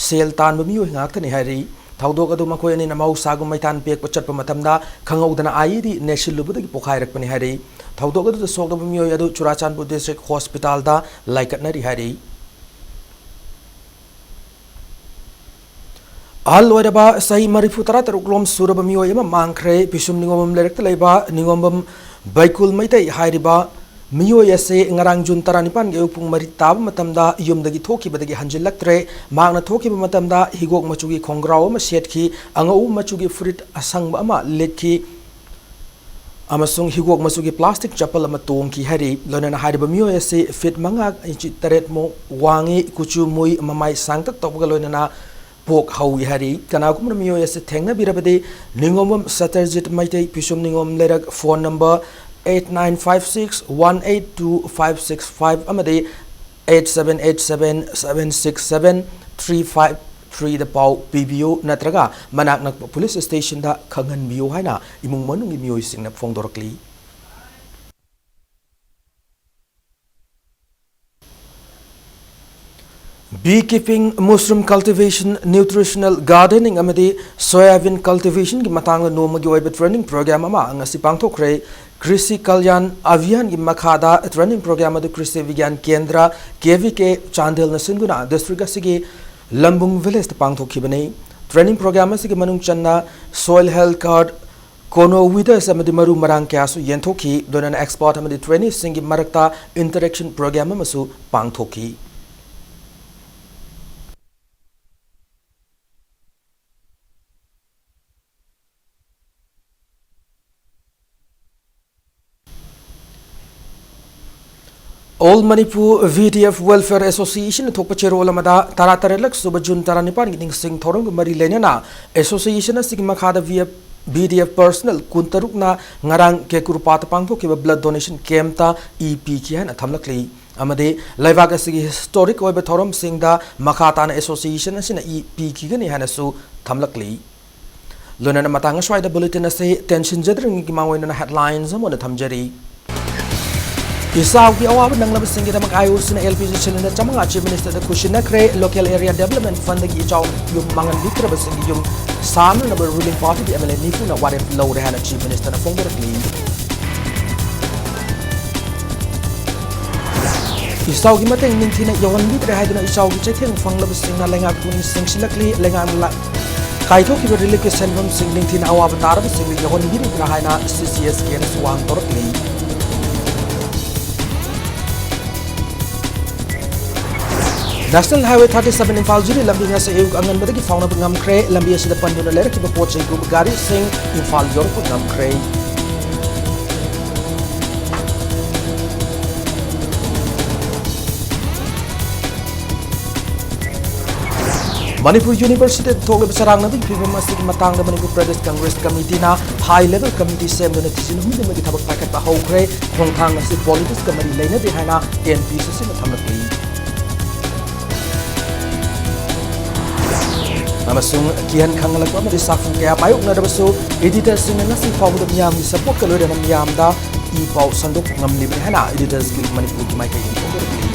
ꯁꯦꯜ ꯇꯥꯟꯕ ꯃꯤꯑꯣꯏ ꯉꯥꯛꯇꯅꯤ ꯍꯥꯏꯔꯤ꯫ ꯊꯧꯗꯣꯛ ꯑꯗꯨ ꯃꯈꯣꯏ ꯑꯅꯤꯅ ꯃꯍꯧꯁꯥꯒꯨꯝ ꯃꯩꯊꯥꯟ ꯄꯦꯛꯄ ꯆꯠꯄ ꯃꯇꯝꯗ ꯈꯪꯍꯧꯗꯅ ꯑꯥꯏ ꯏ ꯗꯤ ꯅꯦꯠꯁꯤꯜꯂꯨꯕꯗꯒꯤ ꯄꯣꯈꯥꯏꯔꯛꯄꯅꯤ ꯍꯥꯏꯔꯤ꯫ ꯊꯧꯗꯣꯛ ꯑꯗꯨꯗ ꯁꯣꯛꯂꯕ ꯃꯤꯑꯣꯏ ꯑꯗꯨ ꯆꯨꯔꯥꯆꯥꯟꯄꯨꯔ ꯗꯤꯁꯇ꯭ꯔꯤꯛ ꯍꯣꯁꯄꯤꯇꯥꯜꯗ ꯂꯥꯏꯀꯠꯅꯔꯤ ꯍꯥꯏꯔꯤ꯫ ꯑꯍꯜ ꯑꯣꯏꯔꯕ ꯆꯍꯤ ꯃꯔꯤꯐꯨ ꯇꯔꯥ ꯇꯔꯨꯛ ꯂꯣꯝ ꯁꯨꯔꯕ ꯃꯤꯑꯣꯏ ꯑꯃ ꯃꯥꯡꯈ꯭ꯔꯦ꯫ ꯄꯤꯁꯨꯝ ꯅꯤꯉꯣꯝꯕꯝ ꯂꯩꯔꯛꯇ ꯂꯩꯕ ꯅꯤꯉꯣꯝꯕꯝ ꯕꯩꯀꯨꯜ ꯃꯩꯇꯩ ꯍꯥꯏꯔꯤꯕ ꯃꯤꯑꯣꯏ ꯑꯁꯤ ꯉꯔꯥꯡ ꯖꯨꯟ ꯇꯔꯥꯅꯤꯄꯥꯟꯒꯤ ꯑꯌꯨꯛ ꯄꯨꯡ ꯃꯔꯤ ꯇꯥꯕ ꯃꯇꯝꯗ ꯌꯨꯝꯗꯒꯤ ꯊꯣꯛꯈꯤꯕꯗꯒꯤ ꯍꯟꯖꯤꯜꯂꯛꯇ꯭ꯔꯦ꯫ ꯃꯍꯥꯛꯅ ꯊꯣꯛꯈꯤꯕ ꯃꯇꯝꯗ ꯍꯤꯒꯣꯛ ꯃꯆꯨꯒꯤ ꯈꯣꯡꯒ꯭ꯔꯥꯎ ꯑꯃ ꯁꯦꯠꯈꯤ, ꯑꯉꯧꯕ ꯃꯆꯨꯒꯤ ꯐꯨꯔꯤꯠ ꯑꯁꯪꯕ ꯑꯃ ꯂꯤꯠꯈꯤ ꯑꯃꯁꯨꯡ ꯍꯤꯒꯣꯛ ꯃꯆꯨꯒꯤ ꯄ꯭ꯂꯥꯁꯇꯤꯛ ꯆꯄꯜ ꯑꯃ ꯇꯣꯡꯈꯤ ꯍꯥꯏꯔꯤ꯫ ꯂꯣꯏꯅꯅ ꯍꯥꯏꯔꯤꯕ ꯃꯤꯑꯣꯏ ꯑꯁꯤ ꯐꯤꯠ ꯃꯉꯥ ꯏꯟꯆꯤ ꯇꯔꯦꯠ ꯃꯨꯛ ꯋꯥꯡꯉꯤ, ꯀꯨꯆꯨ ꯃꯨꯏ, ꯃꯃꯥꯏ ꯁꯥꯡꯇꯛ ꯇꯧꯕꯒ ꯂꯣꯏꯅꯅ ꯄꯣꯛ ꯍꯧꯏ ꯍꯥꯏꯔꯤ꯫ ꯀꯅꯥꯒꯨꯝꯕꯅ ꯃꯤꯑꯣꯏ ꯑꯁꯤ ꯊꯦꯡꯅꯕꯤꯔꯕꯗꯤ, ꯅꯤꯉꯣꯝꯕꯝ ꯁꯇꯔꯖꯤꯠ ꯃꯩꯇꯩ, ꯄꯤꯁꯨꯝ ꯅꯤꯉꯣꯝ ꯂꯩꯔꯛ, phone number eight nine five six one eight two five six five ꯑꯃꯗꯤ eight seven eight seven seven six seven three five ꯊ꯭ꯔꯤꯗ ꯄꯥꯎ ꯄꯤꯕꯤꯌꯨ ꯅꯠꯇ꯭ꯔꯒ ꯃꯅꯥꯛ ꯅꯛꯄ ꯄꯨꯂꯤꯁ ꯁ꯭ꯇꯦꯁꯟꯗ ꯈꯪꯍꯟꯕꯤꯌꯨ ꯍꯥꯏꯅ ꯏꯃꯨꯡ ꯃꯅꯨꯡꯒꯤ ꯃꯤꯑꯣꯏꯁꯤꯡꯅ ꯐꯣꯡꯗꯣꯔꯛꯂꯤ꯫ Bee keeping, mushroom cultivation, nutritional gardening ꯑꯃꯗꯤ soyabean cultivation ꯒꯤ ꯃꯇꯥꯡꯗ ꯅꯣꯡꯃꯒꯤ ꯑꯣꯏꯕ training program ꯑꯃ ꯉꯁꯤ ꯄꯥꯡꯊꯣꯛꯈ꯭ꯔꯦ꯫ ꯀ꯭ꯔꯤꯁꯤ ꯀꯜꯌꯥꯟ ꯑꯚꯤꯌꯥꯟꯒꯤ ꯃꯈꯥꯗ training program ꯑꯗꯨ ꯀ꯭ꯔꯤꯁꯤ ꯕꯤꯒ꯭ꯌꯥꯟ ꯀꯦꯟꯗ꯭ꯔ, ꯀꯦ ꯚꯤ ꯀꯦ, ꯆꯥꯟꯗꯦꯜꯅ ꯁꯤꯟꯗꯨꯅ district ꯑꯁꯤꯒꯤ ꯂꯝꯕꯨꯡ village ꯇ ꯄꯥꯡꯊꯣꯛꯈꯤꯕꯅꯤ꯫ Training program ꯑꯁꯤꯒꯤ ꯃꯅꯨꯡ ꯆꯟꯅ soil health card, conowither's ꯑꯃꯗꯤ ꯃꯔꯨ ꯃꯔꯥꯡ ꯀꯌꯥꯁꯨ ꯌꯦꯟꯊꯣꯛꯈꯤ꯫ ꯂꯣꯏꯅꯅ expert ꯑꯃꯗꯤ trainee ꯁꯤꯡꯒꯤ ꯃꯔꯛꯇ interaction program ꯑꯃꯁꯨ ꯄꯥꯡꯊꯣꯛꯈꯤ꯫ All Manipur V D F Welfare Association ꯅ ꯊꯣꯛꯄ ꯆꯦꯔꯣꯜ ꯑꯃꯗ, ꯇꯔꯥꯇꯔꯦꯠꯂꯛ ꯁꯨꯕ ꯖꯨꯟ ꯇꯔꯥꯅꯤꯄꯥꯟꯒꯤ ꯅꯤꯡꯁꯤꯡ ꯊꯧꯔꯝꯒ ꯃꯔꯤ ꯂꯩꯅꯅ association ꯑꯁꯤꯒꯤ ꯃꯈꯥꯗ V F, V D F personnel ꯀꯨꯟꯇꯔꯨꯛꯅ ꯉꯔꯥꯡ ꯀꯦꯀꯨꯔꯄꯥꯠꯇ ꯄꯥꯡꯊꯣꯛꯈꯤꯕ blood donation camp ꯇ ꯏ ꯄꯤꯈꯤ ꯍꯥꯏꯅ ꯊꯝꯂꯛꯂꯤ꯫ ꯑꯃꯗꯤ ꯂꯩꯕꯥꯛ ꯑꯁꯤꯒꯤ historic ꯑꯣꯏꯕ ꯊꯧꯔꯝꯁꯤꯡꯗ ꯃꯈꯥ ꯇꯥꯅ association ꯑꯁꯤꯅ ꯏ ꯄꯤꯈꯤꯒꯅꯤ ꯍꯥꯏꯅꯁꯨ ꯊꯝꯂꯛꯂꯤ꯫ ꯂꯣꯏꯅꯅ ꯃꯇꯥꯡ ꯑꯁ꯭ꯋꯥꯏꯗ bulletin ꯑꯁꯤ ꯇꯦꯟꯁꯤꯟꯖꯗ꯭ꯔꯤꯉꯩꯒꯤ ꯃꯥꯡꯑꯣꯏꯅꯅ headlines ꯑꯃ ꯑꯣꯏꯅ ꯊꯝꯖꯔꯤ꯫ ꯏꯆꯥꯎꯒꯤ ꯑꯋꯥꯕ ꯅꯪꯂꯕꯁꯤꯡꯒꯤꯗꯃꯛ I O C ꯅ L P G cylinder ꯆꯥꯃꯉꯥ Chief Minister ꯗ ꯈꯨꯠꯁꯤꯟꯅꯈ꯭ꯔꯦ꯫ Local Area Development Fund ꯗꯒꯤ ꯏꯆꯥꯎ ꯌꯨꯝ ꯃꯥꯡꯍꯟꯕꯤꯗ꯭ꯔꯕꯁꯤꯡꯒꯤ ꯌꯨꯝ ꯁꯥꯅꯅꯕ ruling party ꯒꯤ M L A ꯅꯤꯐꯨꯅ ꯋꯥꯔꯦꯞ ꯂꯧꯔꯦ ꯍꯥꯏꯅ Chief Minister ꯅ ꯐꯣꯡꯗꯣꯔꯛꯂꯤ꯫ ꯏꯆꯥꯎꯒꯤ ꯃꯇꯦꯡ ꯅꯤꯡꯊꯤꯅ ꯌꯧꯍꯟꯕꯤꯗ꯭ꯔꯦ ꯍꯥꯏꯗꯨꯅ ꯏꯆꯥꯎꯒꯤ ꯆꯩꯊꯦꯡ ꯐꯪꯂꯕꯁꯤꯡꯅ ꯂꯩꯉꯥꯛꯄꯨ ꯅꯤꯡꯁꯤꯡꯁꯤꯜꯂꯛꯂꯤ꯫ ꯂꯩꯉꯥꯛꯅ ꯂꯥ-, ꯀꯥꯏꯊꯣꯛꯈꯤꯕ relief ꯀꯤ ꯁꯦꯟꯐꯝꯁꯤꯡ ꯅꯤꯡꯊꯤꯅ ꯑꯋꯥꯕ ꯇꯥꯔꯕꯁꯤꯡꯗ ꯌꯧꯍꯟꯕꯤꯔꯤꯕ꯭ꯔꯥ ꯍꯥꯏꯅ C C S K ꯅꯁꯨ ꯋꯥꯍꯪ ꯇꯧꯔꯛꯂꯤ꯫ National Highway thirty seven Imphal ꯖꯤꯔꯤ ꯂꯝꯕꯤ ꯉꯁꯤ ꯑꯌꯨꯛ ꯑꯉꯟꯕꯗꯒꯤ ꯐꯥꯎꯅꯕ ꯉꯝꯈ꯭ꯔꯦ꯫ ꯂꯝꯕꯤ ꯑꯁꯤꯗ ꯄꯟꯗꯨꯅ ꯂꯩꯔꯛꯈꯤꯕ ꯄꯣꯠ ꯆꯩ ꯄꯨꯕ ꯒꯥꯔꯤꯁꯤꯡ ꯏꯝꯐꯥꯜ ꯌꯧꯔꯛꯄ ꯉꯝꯈ꯭ꯔꯦ꯫ ꯃꯅꯤꯄꯨꯔ ꯌꯨꯅꯤꯚꯔꯁꯤꯇꯤꯗ ꯊꯣꯛꯂꯤꯕ ꯆꯔꯥꯡꯅꯕꯒꯤ ꯐꯤꯕꯝ ꯑꯁꯤꯒꯤ ꯃꯇꯥꯡꯗ ꯃꯅꯤꯄꯨꯔ ꯄ꯭ꯔꯗꯦꯁ ꯀꯪꯒ꯭ꯔꯦꯁ ꯀꯃꯤꯇꯤꯅ ꯍꯥꯏ ꯂꯦꯚꯦꯜ ꯀꯃꯤꯇꯤ ꯁꯦꯝꯗꯨꯅ ꯊꯤꯖꯤꯟ ꯍꯨꯝꯖꯤꯟꯕꯒꯤ ꯊꯕꯛ ꯄꯥꯏꯈꯠꯄ ꯍꯧꯈ꯭ꯔꯦ꯫ ꯈꯣꯡꯊꯥꯡ ꯑꯁꯤ ꯄꯣꯂꯤꯇꯤꯛꯁꯀ ꯃꯔꯤ ꯂꯩꯅꯗꯦ ꯍꯥꯏꯅ ꯑꯦꯟ ꯄꯤ ꯁꯤ ꯁꯤꯅ ꯊꯝꯂꯛꯂꯤ꯫ ꯑꯃꯁꯨꯡ ꯀꯤꯍꯟ ꯈꯪꯍꯜꯂꯛꯄ ꯑꯃꯗꯤ ꯁꯥꯐꯨ ꯀꯌꯥ ꯃꯥꯌꯣꯛꯅꯔꯕꯁꯨ ꯏꯗꯤꯇꯔꯁꯤꯡꯅ ꯉꯁꯤ ꯐꯥꯎꯕꯗ ꯃꯤꯌꯥꯝꯒꯤ ꯁꯄꯣꯔꯠꯀ ꯂꯣꯏꯅꯅ ꯃꯤꯌꯥꯝꯗ ꯏ ꯄꯥꯎ ꯁꯟꯗꯣꯛꯄ ꯉꯝꯂꯤꯕꯅꯤ ꯍꯥꯏꯅ ꯏꯗꯤꯇꯔꯁ ꯒꯤꯜ ꯃꯅꯤꯄꯨꯔꯒꯤ ꯃꯥꯏꯀꯩꯗꯒꯤ ꯐꯣꯡꯗꯣꯔꯛꯂꯤ꯫